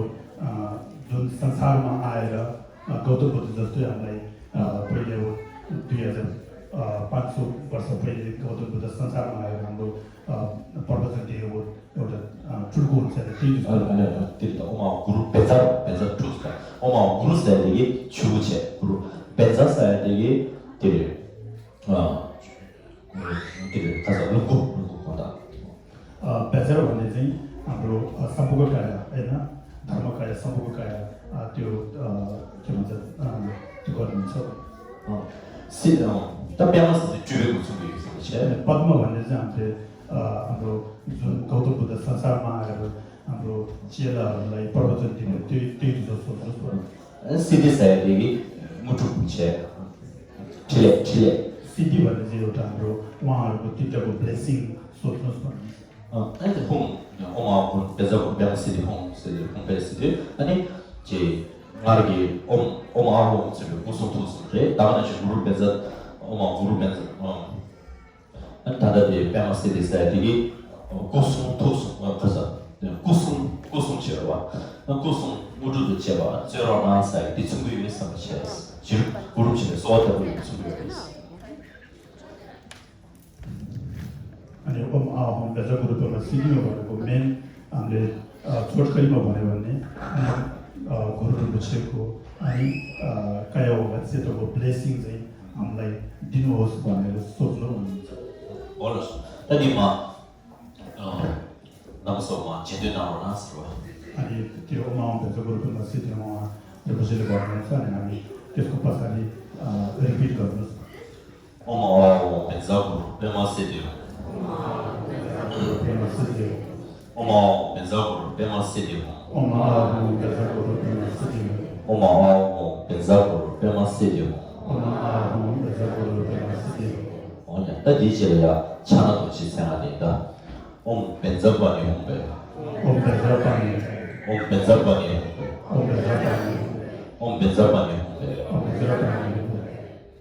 དུན་སང་སར་མ་ཨ་ཡ་ར། गौतम बुद्ध जस्तै हामीलाई पहिले हो दुई हजार पाँच सौ वर्ष पहिले गौतम बुद्ध संसारमा आएर हाम्रो प्रवचन दिएको एउटा ठुल्को हुन्छ र त्यही अ- अ- अ- त्यो त ओमा गुरु बेचार बेचार ठुस का ओमा गुरु से लेके छुगु छे गुरु बेचार से लेके तेरे अ तेरे खासा लुगु लुगु कोता। अ, बेचार भन्ने चाहिँ हाम्रो अ, सम्भोग काया होइन, धर्म काया सम्भोग काया अ, त्यो अ, के भन्छ अ, त्यो गर्नुहुन्छ। अ, सि- अ, ད་པདྨ་སིདྡྷི་སྤྲུལ་པའི་སྐུ་གསུང་གི་ཡོད་ཟེར་བ་བྱས། पद्म भन्ने चाहिँ हामीले अ, हाम्रो जुन गौतम बुद्ध संसारमा आएर हाम्रो चेलाहरूलाई प्रवचन दिने त्यही त्यही चिज हो सोच्नुहोस् न। सिद्धि ཟེར་ཡ་དེ་གི་དངོས་གྲུབ་བྱས། འཕྲིན་ལས། འཕྲིན་ལས། सिद्धि भन्ने चाहिँ एउटा हाम्रो उहाँहरूको तिनवटाको ब्लेसिङ सोच्नुहोस् भन्ने। ཨ་ནི་ཧཱུྃ། ཨོཾ་ཨཱཿཧཱུྃ་བཛྲ་གུ་རུ་པདྨ་སིདྡྷི་ཧཱུྃ་ཟེར་ཏེ་ཧཱུྃ་ཕཊ་ཟེར་དུས། ཨ་ནི་ཅེ་སྔར་གྱི་ཨོཾ་ཨོཾ་ཨཱཿཧཱུྃ་ཟེར་བའི་སྐུ་གསུང་ཐུགས་གསུམ་རེད། ད་ག་ནང་བཞིན་གུ་རུ་བཛྲ། ཨོཾ་ཨཱཿཧཱུྃ་གུ་རུ་བཛྲ། ཨ་ནི་ད་ལྟ་དེ་པདྨ་སིདྡྷི་ཟེར་དེ་གི་སྐུ་གསུང་ཐུགས་གསུམ། ཨ་ཁ་ས། སྐུ་གསུང་སྐུ་གསུང་བྱེད་པ། སྐུ་གསུང་དངོས་གྲུབ་ཏུ་བྱེད་པ་སྩོལ་རོགས་གནང་ཟེར་དེ་མཚོན་གྱི་ཡོད་བསམ་པ་བྱས། སྤྱིར་གུ་རུ་བྱེད་པའི་གསོལ་བ་ལྟ་བུ་ཡིན་མཚོན་གྱི་ཡོད་རེད། ཨ་ནི་ཨོཾ་ཨཱཿཧཱུྃ་བཛྲ་གུ་རུ་པདྨ་སིདྡྷི་ཧཱུྃ་ཨ་ནི་ཚོགས་ཁ་ཡིན་པ་བ་རེ་བ་ནི་ཨ་ནི་གུ་རུ་རིན་པོ་ཆེ་གོ་ཨ་ནི་ཀ་ཡ་ཝ་ཀ་ཙེ་ཏོ་གོ་བླེ་སིང་ཟེ་ཨམ་ལའི་ཌིན་ཧོ་སི་བ་ནི་སོ་ལོ་ཨོ་ལ་སོ། ད་ནི་མ་ནམ་སོ་མ་རྗེས་ཟློས་གནང་རོགས་གནང་ཟེར་བ། ཨ་ནི་དེ་ཨོཾ་ཨཱཿཧཱུྃ་བཛྲ་གུ་རུ་པདྨ་སིདྡྷི་ཧཱུྃ་རིན་པོ་ཆེ་ལ་བ་རེ་བ་ནི་ཨ་ནི་དེ་སྐོར་པ་ས་ནི་རི་པིཊ་ག་རུ། ཨོཾ་ཨཱཿཧཱུྃ་བཛྲ་གུ་རུ་པདྨ་སིདྡྷི་ཧཱུྃ། ཨོཾ་ཨཱཿཧཱུྃ་བཛྲ་གུ་རུ་པདྨ་སིདྡྷི་ཧཱུྃ། ཨོཾ་ཨཱཿཧཱུྃ་བཛྲ་གུ་རུ་པདྨ་སིདྡྷི་ཧཱུྃ། ཨོཾ་ཨཱཿཧཱུྃ་བཛྲ་གུ་རུ་པདྨ་སིདྡྷི་ཧཱུྃ། ཨོཾ་ཨཱཿཧཱུྃ་བཛྲ་གུ་རུ་པདྨ་སིདྡྷི་ཧཱུྃ། འོ་ཡ། ད་འདིའི་རྗེས་ལ་ཡ་ཕྱག་ན་རྡོ་རྗེ་མཚན་ལ་དེ་ད། ཨོཾ་བཛྲ་པཱ་ཎི་ཧཱུྃ་ཕཊ། ཨོཾ་བཛྲ་པཱ་ཎི། ཨོཾ་བཛྲ་པཱ་ཎི་ཧཱུྃ་ཕཊ། ཨོཾ་བཛྲ་པཱ་ཎི་ཧཱུྃ་ཕཊ། ཨོཾ་བཛྲ་པཱ་ཎི་ཧཱུྃ་ཕཊ། ཨོཾ་བཛྲ་པཱ་ཎི་ཧཱུྃ་ཕཊ།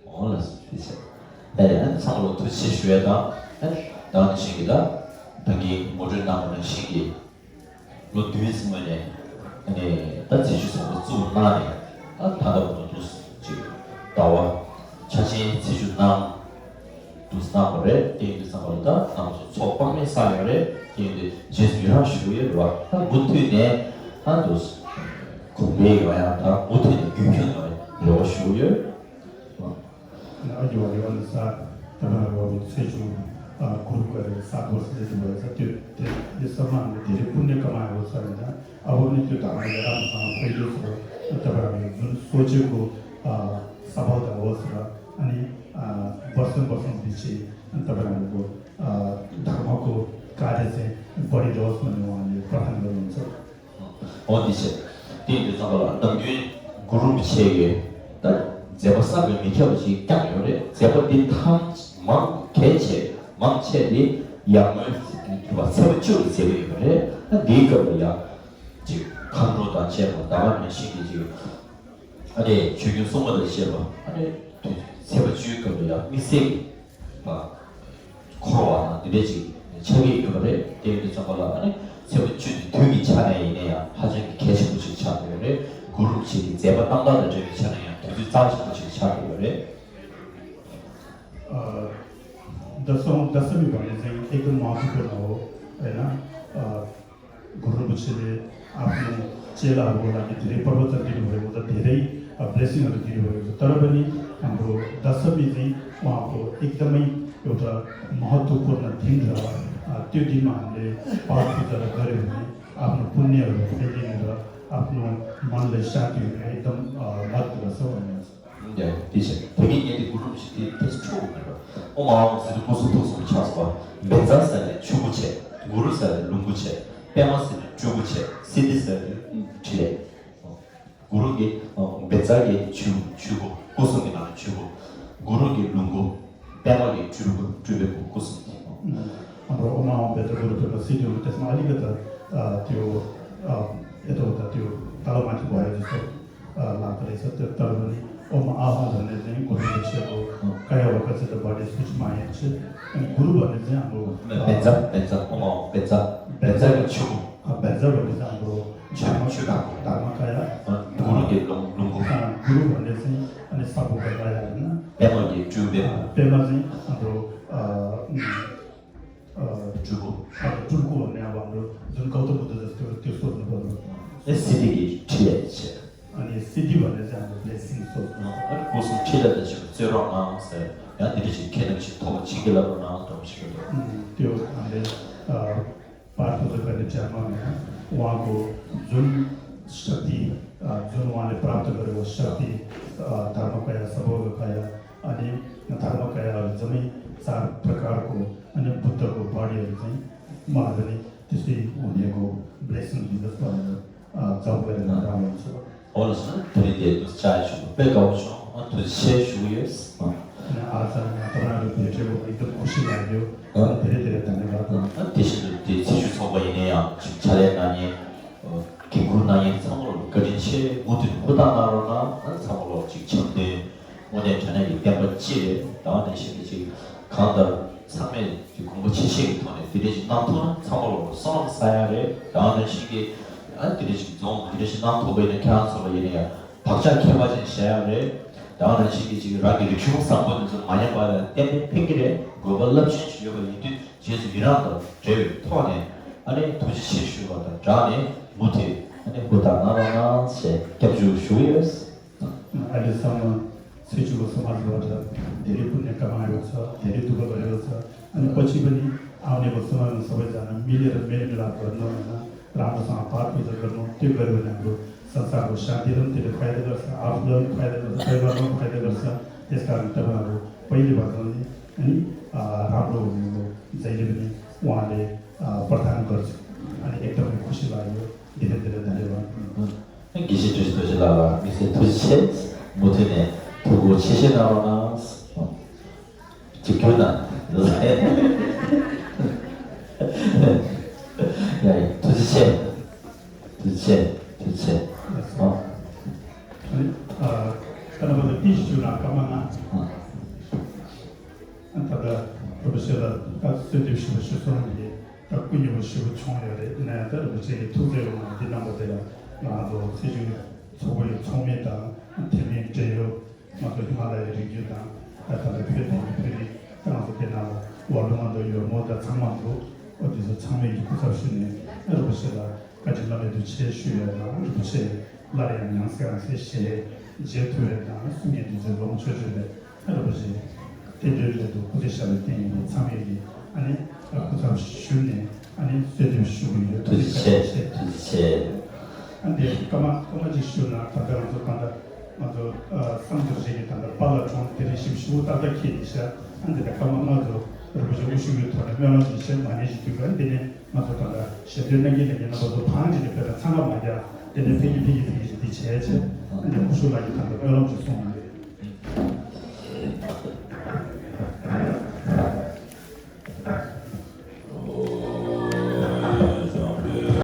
འོ་ལགས་སོ། ཐུགས་རྗེ་ཆེ། ད་ཡང་ཚང་མ་ལ་ཐུགས་རྗེ་ཆེ་ཞུ་ཡ་དང་། ད་ནི་ཞིག་གི་ད་ད་གིན་ངོ་སྤྲོད་གནང་བ་ནང་བཞིན་གྱི་ལོ་བདུན་ཙམ་སྔོན་ནས་ཨ་ནི་ད་ཚེས་བཅུ་ཚང་མ་བཙུགས་གནང་ནས། ད་ད་ལྟ་བར་དུ་ཅིག་ཟླ་བ་ཆ་ཆེན་ཚེས་བཅུ་གནང་དུ་གནང་བ་རེད། དེ་ཡིན་དུས་ཙམ་པ་ལ་ད་ང་ཚོ་ཚོགས་དཔག་མེད་བསགས་ཡོད་རེད། དེ་ཡིན་དུས་རྗེས་སུ་ཡི་རང་ཞུ་གི་ཡོད་རེད་བ། ད་མུ་མཐུད་ནས་ད་དུ་གོང་འཕེལ་ཡོང་ཡ་དང་མུ་མཐུད་ནས་རྒྱུན་འཁྱོངས་ཡོང་ཡ་རེ་བ་ཞུ་གི་ཡོད། ཨ་ཡོ་ཡོ་ནི་ས་ད་ང་རོ་བའི་ཚེ་ཆུང་ཨ་གུ་རུ་ཀ་རེ་ས་གོ་སི་ཏེ་ཏུ་བ་ས་ཏེ་ཏེ་ཏེ་ས་མ་ནི་ཏེ་རེ་ཀུན་ནེ་ཀ་མ་ཡོ་ས་རེ་ན་ཨ་བོ་ནི་ཏུ་ད་ང་ཡ་རམ་ས་ཕེ་ཡོ་ས་ད་བ་ར་མི་ཛུན་སོ་ཅེ་གོ་ཨ་ས་བ་ད་བོ་ས་ར་ཨ་ནི་ཨ་བར་སེམས་བར་སེམས་དི་ཆེ་ད་བ་ར་མི་གོ་ཨ་ད་མ་གོ་ཀ་རེ་སེ་བ་རི་རོ་སི་མ་ནི་བ་ནི་པ་ཧན་གོ་ནི་ས། འོ་དེ་བྱས། དེ་ཡིན་དུས་ཙམ་པ་ལ་ནམ་རྒྱུན་གུ་རུ་རིན་པོ་ཆེ་གིས་ད་མཛད་པ་བསམ་གྱིས་མི་ཁྱབ་པ་ཞིག་བསྐྱངས་ཡོད་རེད། མཛད་པ་འདི་ཐམས་མང་གལ་ཆེ་མང་ཆེ་འདི་ཡར་སྔོན་གྱི་བ་ཚེས་པ་བཅུ་ལ་མཛད་ཀྱི་ཡོད་པ་རེད། ད་འདིའི་སྐབས་ལ་ཡང་ཅིག་མཁའ་འགྲོ་དང་བཅས་པ་ད་ག་ནང་བཞིན་གྱི་ཅིག་ཨ་ནི་ཆོས་སྐྱོང་སྲུང་མ་དང་བཅས་པ་ཨ་ནི་དུས་ཚེས་པ་བཅུའི་སྐབས་ལ་ཡང་དམིགས་བསལ་གྱི་ཨ་འཁོར་བ་ནང་འདི་འདྲས་ཅིག་ཆགས་ཀྱི་ཡོད་པ་རེད། དེ་ཡིན་དུས་ཙམ་པ་ལ་ཨ་ནི་ཚེས་པ་བཅུ་དེ་དུས་ཀྱི་ཆ་ནས་ཡིན་ན་ཡང་ཧ་ཅང་གི་གལ་ཆེན་པོ་ཞིག་ཆགས་ཀྱི་ཡོད་རེད། གུ་རུ་རིན་པོ་ཆེ་གི་མཛད་པ་རྣམ་ཐར་དང་འབྲེལ་བའི་ཆ་ནས་ཡང་དུས་ཚོད་རྩ་ཆེན་པོ་ཞིག་ཆགས་ཀྱི་ཡོད་རེད། अ, दसम दसमी भन्ने चाहिँ एकदम महत्त्वपूर्ण हो, होइन? अ, गुरु रिम्पोछेले आफ्नो चेलाहरूको लागि धेरै प्रवचन दिनुभएको छ, धेरै, अ, ब्लेसिङहरू दिनुभएको छ। तर पनि हाम्रो दशमी चाहिँ उहाँको एकदमै एउटा महत्त्वपूर्ण दिन र, अ, त्यो दिनमा हामीले पाठ पूजाहरू गऱ्यौँ भने आफ्नो पुण्यहरू फैलिने र आफ्नो मनलाई शान्ति हुने एकदम, अ, मद्दत गर्छ भन्नुहुन्छ। ཡ། དེ་བྱས། ད་གིན་ངས་དེ་གུ་རུ་རིན་པོ་ཆེ་དེ་ཏོག་ཙམ་འཁྲུག་གི་མེད་པ། ཨོཾ་ཨཱཿཧཱུྃ་ཟེར་དུས་སྐུ་གསུང་ཐུགས་གསུམ་ཆགས་སོང་བ། བཛྲ་ཟེར་ནས་ཆུ་བུར་བྱས། གུ་རུ་ཟེར་ནས་ལོངས་སྐུ་བྱས། པདྨ་ཟེར་ནས་སྤྲུལ་སྐུ་བྱས། སིདྡྷི་ཟེར་ནས་འཕྲིན་ལས། གུ་རུ་གི་བཛྲ་གི་ཆུ་ཆུ་བུར། སྐུ་གསུང་གི་ནང་ནས་ཆུ་བུར། གུ་རུ་གི་ལོངས་སྐུ། པདྨ་གི་སྤྲུལ་སྐུ། སྤྲུལ་པའི་སྐུ། སྐུ་གསུམ་དེ། हाम्रो ओम आहोम बेतगुरु पेमा सिद्धि हुन त्यसमा अलिकति, अ, त्यो, अ, यताउता त्यो तालामाथि भए जस्तो, अ, लाग्दो रहेछ। त्यो तर पनि ओम आहोम भन्ने चाहिँ गुरु विषयको काया वका चाहिँ त बढी सूक्ष्म आएको छ। अनि गुरु भन्ने चाहिँ हाम्रो, अ, बेन्चा, बेन्चा, ओम आहोम, बेन्चा, बेन्चा। बेन्चा कि छु। अ, बेन्चा भन्ने चाहिँ हाम्रो छु, धर्म, छु। धर्म, धर्मकाया। अ, गुरु के लुङ, लुङ। अ, गुरु भन्ने चाहिँ अनि सबको काया, होइन? पेमा के छु, बेन्चा। अ, पेमा चाहिँ हाम्रो, अ, उम्, अ, टुर्को। अ, टुर्को भन्ने अब हाम्रो जुन गौतम बुद्ध जस्तो त्यो सोध्नु पर्नु। ए, सिद्धिकी ठिकै छ। अनि सिद्धि भन्ने चाहिँ हाम्रो ब्लेसिङ सोध्नु। अनि कसको ठिला त छ, चेरो नाम से, या दिदी छ, खेल छ, थो छ, के ला नाम त छ। उम्, त्यो हामीले, अ, पाठ पूजा गर्ने बेलामा, होइन, उहाँको जुन शक्ति, अ, जुन उहाँले प्राप्त गरेको शक्ति, अ, धर्मकाया, सभोगकाया, अनि धर्मकाया, सर्व प्रकारको, अनि बुद्धको बढीहरू चाहिँ म आज नै त्यसै हुनेको blessing दिँदछ भनेर, अ, जप गरेर जानुहुन्छ। All us, no? Today they just charge you. Back out, no? To share you, yes. अनि आज यहाँ तपाईँहरू भेटेको एकदम खुसी लाग्यो। अँ। धेरै धेरै धन्यवाद। अँ, त्यसैले त्यो शिशु ཚོགས་པ་ཡིན་ན་ཡང་ཕྱག་ལས་གནང་མཁན། འགན་འཁུར་གནང་མཁན་ཚང་མ་ལ་བཀའ་དྲིན་ཆེ། མུ་མཐུད་ཧུར་ཐག་གནང་རོགས་གནང་། ཚང་མ་ལ་ཅིག་འཆམ་མཐུན་དངོས་གནས་དྲང་གནས་ཀྱི་བསྟན་པ་སྤྱི་རེད། ད་ནང་བཞིན་གྱི་ཅིག་གང་ལྟར་ཚང་མས་ཀྱི་དགོངས་པ་ཆེ་བཞེས་ཀྱི་ཐོག་ནས་དེ་འདྲས་ཅིག་གནང་ཐུབ་ན་ཚང་མ་ལ་བསོད་ནམས་བསགས་ཡག་རེད། ད་ནང་བཞིན་གྱི་ཨ་དེ་འདྲས་ཅིག་འཛོམས་དེ་འདྲས་ཅིག་གནང་ཐུབ་པ་ཡིན་ན་ཁྱེད་རང་ཚོ་ལ་ཡིན་ན་ཡང་བག་ཆགས་ཁྱད་པར་ཅན་བཞག་ཡག་རེད། ད་ནང་བཞིན་གྱི་ཅིག་རང་གི་རིག་གཞུང་བཟང་པོ་འདི་ཚོ་མ་ཉམས་པ་ལ་ཏན་ཏན་ཕན་གྱི་རེད། དགོས་པ་རླབས་ཆེན་ཞིག་ཡོད་པ་ཡིན་དུས་རྗེས་སུ་ཡི་རང་དང་འབྲེལ་བའི་ཐོག་ནས་ཨ་ནི་ཐུགས་རྗེ་ཆེ་ཞུ་བ་དང་སྦྲགས་ནས་མུ་མཐུད་ཨ་ནི་ཧུར་ཐག་གནང་རོགས་གནང་ཞེས་སྐྱབས་འཇུག་ཞུ་གི་ཡོད། ཨ་ལེ་སམ་ཚེ་ཆུ་བོ་སོ་མ་ཟི་བ་ད་དེ་རིང་ཕུ་ནས་ཀ་མ་ཡོད་ཚ་དེ་རིང་དུ་ག་བ་ཡོད་ཚ། ཨ་ནི་པ་ཆི་པ་ནི་ཨ་ནི་བ་སོ་མ་ཡོད་ཚ་བ་ཛ་ན་མི་ལེ་ར་མེ་མི་ལ་བ་ནོ་ན་རང་ག་སང་པ་ཏུ་ཛ་ག་ནོ་ཏེ་ག་རུ་ན་རུ་ས་ས་རུ་ཤ་དེ་རམ་དེ་རེ་ཕ་ཡ་ད་ག་ས་ཨ་ཕ་ལ་ཕ་ཡ་ད་ག་ས་ཕ་ཡ་ད་ནོ་ཕ་ཡ་ད་ག་ས་དེ་ས་རུ་ཏ་བ་རུ་པ་ཡི་ལི་བ་ཛ་ནི། ཨ་ནི་ཨ་རང་ལོ་ཡིན་ལོ་ཛ་ཡི་ལི་བ་ནི་ཝང་ལེ་ཨ་པར་ཐང་གར་ཨ་ནི་ཨེག་ཏོ་རི་ཁུ་ཤི་ལ་ཡོད། དེ་རེ་དེ་རེ་ད་རེ་བ། དགེ་བཤེས་བཀྲ་ཤིས་རྡོ་རྗེ་ལགས་ལ་དམིགས་བསལ་ཐུགས་རྗེ་ཆེ། མུ་མཐུད་ནས་ཐུགས་ཁུར་ཆེ་བཞེས་གནང་རོགས་གནང་། ཅིག་གྱུར་ན། ཡ་ཡ་ཐུགས་རྗེ་ཆེ། ཐུགས་རྗེ་ཆེ། ཐུགས་རྗེ་ཆེ། ཨ། ཨ་ནི་ཨ་ད་ནང་བར་དུ་ཏི་ཞིག་བྱུང་ན་སྐར་མ་ལྔ། ཨ། ད་ལྟ་རིན་པོ་ཆེ་ལ་ད་གསོལ་འདེབས་ཞུ་བ་ཞུ་སོང་གི་ད་སྐུ་ཉེ་བོ་ཞུ་བ་བྱུང་ཡོད་རེད། ཡིན་ན་ཡང་ད་རིན་པོ་ཆེ་གི་ཐུགས་བརྩེ་བའི་ངང་འདི་གནང་བ་དེ་ལ་ང་ཚོ་སྲིད་གཞུང་ཚོགས་པ་ཡི་ཚོགས་མི་དང་དེ་མིན་འབྲེལ་ཡོད་ང་ཚོ་ཧི་མ་ལ་ཡའི་རི་རྒྱུད་དང་ད་ལྟ་བོད་དང་བོད་རིགས་ད་ང་ཚོ་དེ་ནང་ལ་བར་ལུང་ང་ཚོ་ཡོད་མོ་ད་ཚང་མ་ཚོ་ཨོ་དེ་ཚོ་ཚང་མས་ཀྱི་སྐུ་ཚབ་ཞུས་ནས་རིན་པོ་ཆེ་ལ་བཀའ་དྲིན་བླ་མེད་དུ་ཆེ་ཞུ་ཡོད་དང་རིན་པོ་ཆེ་སླར་ཡང་ཡང་སེ་ཡང་སེ་ཞལ་མཇལ་ཐུབ་ཡོད་དང་གསུང་ཡས་འདི་ཚོའི་ལོངས་སྤྱོད་བྱོས་པའི། རིན་པོ་ཆེ། རྟེན་འབྲེལ་སླད་དུ་སྐུ་ཚེ་ཞབས་པད་བརྟན་ཡིན་པའི་ཚང་མས་ཀྱི་ཨ་ནི་སྐུ་ཚབ་ཞུས་ནས་ཨ་ནི་གསོལ་འདེབས་ཞུ་གི་ཡོད། ཐུགས་རྗེ་ཆེ། ཐུགས་རྗེ་ཆེ། ཨ་འདི་སྐར་མ་སྐར་མ་གཅིག་ཞུ་ན་ད་ལྟ་ང་ཚོ་ད་ལྟ་ང་ཚོ་བསམ་ཚུལ་རེ་གི་ད་ལྟ་པཱ་ལགས་གྲོངས་དེ་རིང་ཞིབ་ཞུ་ཏག་ཏག་ཁྱེད་ཀྱི་ཤ་ཨ་འདི་ད་སྐར་མ་ལྔ་ཚོ་རིན་པོ་ཆེ་དབུ་བཞུགས་ཀྱི་ཐོག་ནས་སྨོན་ལམ་གྱི་ཆེད་མ་ཎི་ཞིག་འདུག་ག་འདི་ནས། ང་ཚོ་ད་ལྟ་ཞལ་འདོན་གནང་མཁན་ལ་ཡིན་ན་ང་ཚོ་བང་སྒྲིག་ནས་བོད་ལ་འཚང་ཁ་མ་རྒྱག་དེ་ནས་ཕ་གི་ཕ་གི་ཕ་གི་ཞིག་འདི་བྱས་བྱས་ཨ་ནི་ཧུ་ཤུ་ལགས་ཀྱིས་ད་ལྟ་སྨོན་ལམ་ཞིག་གསུངས་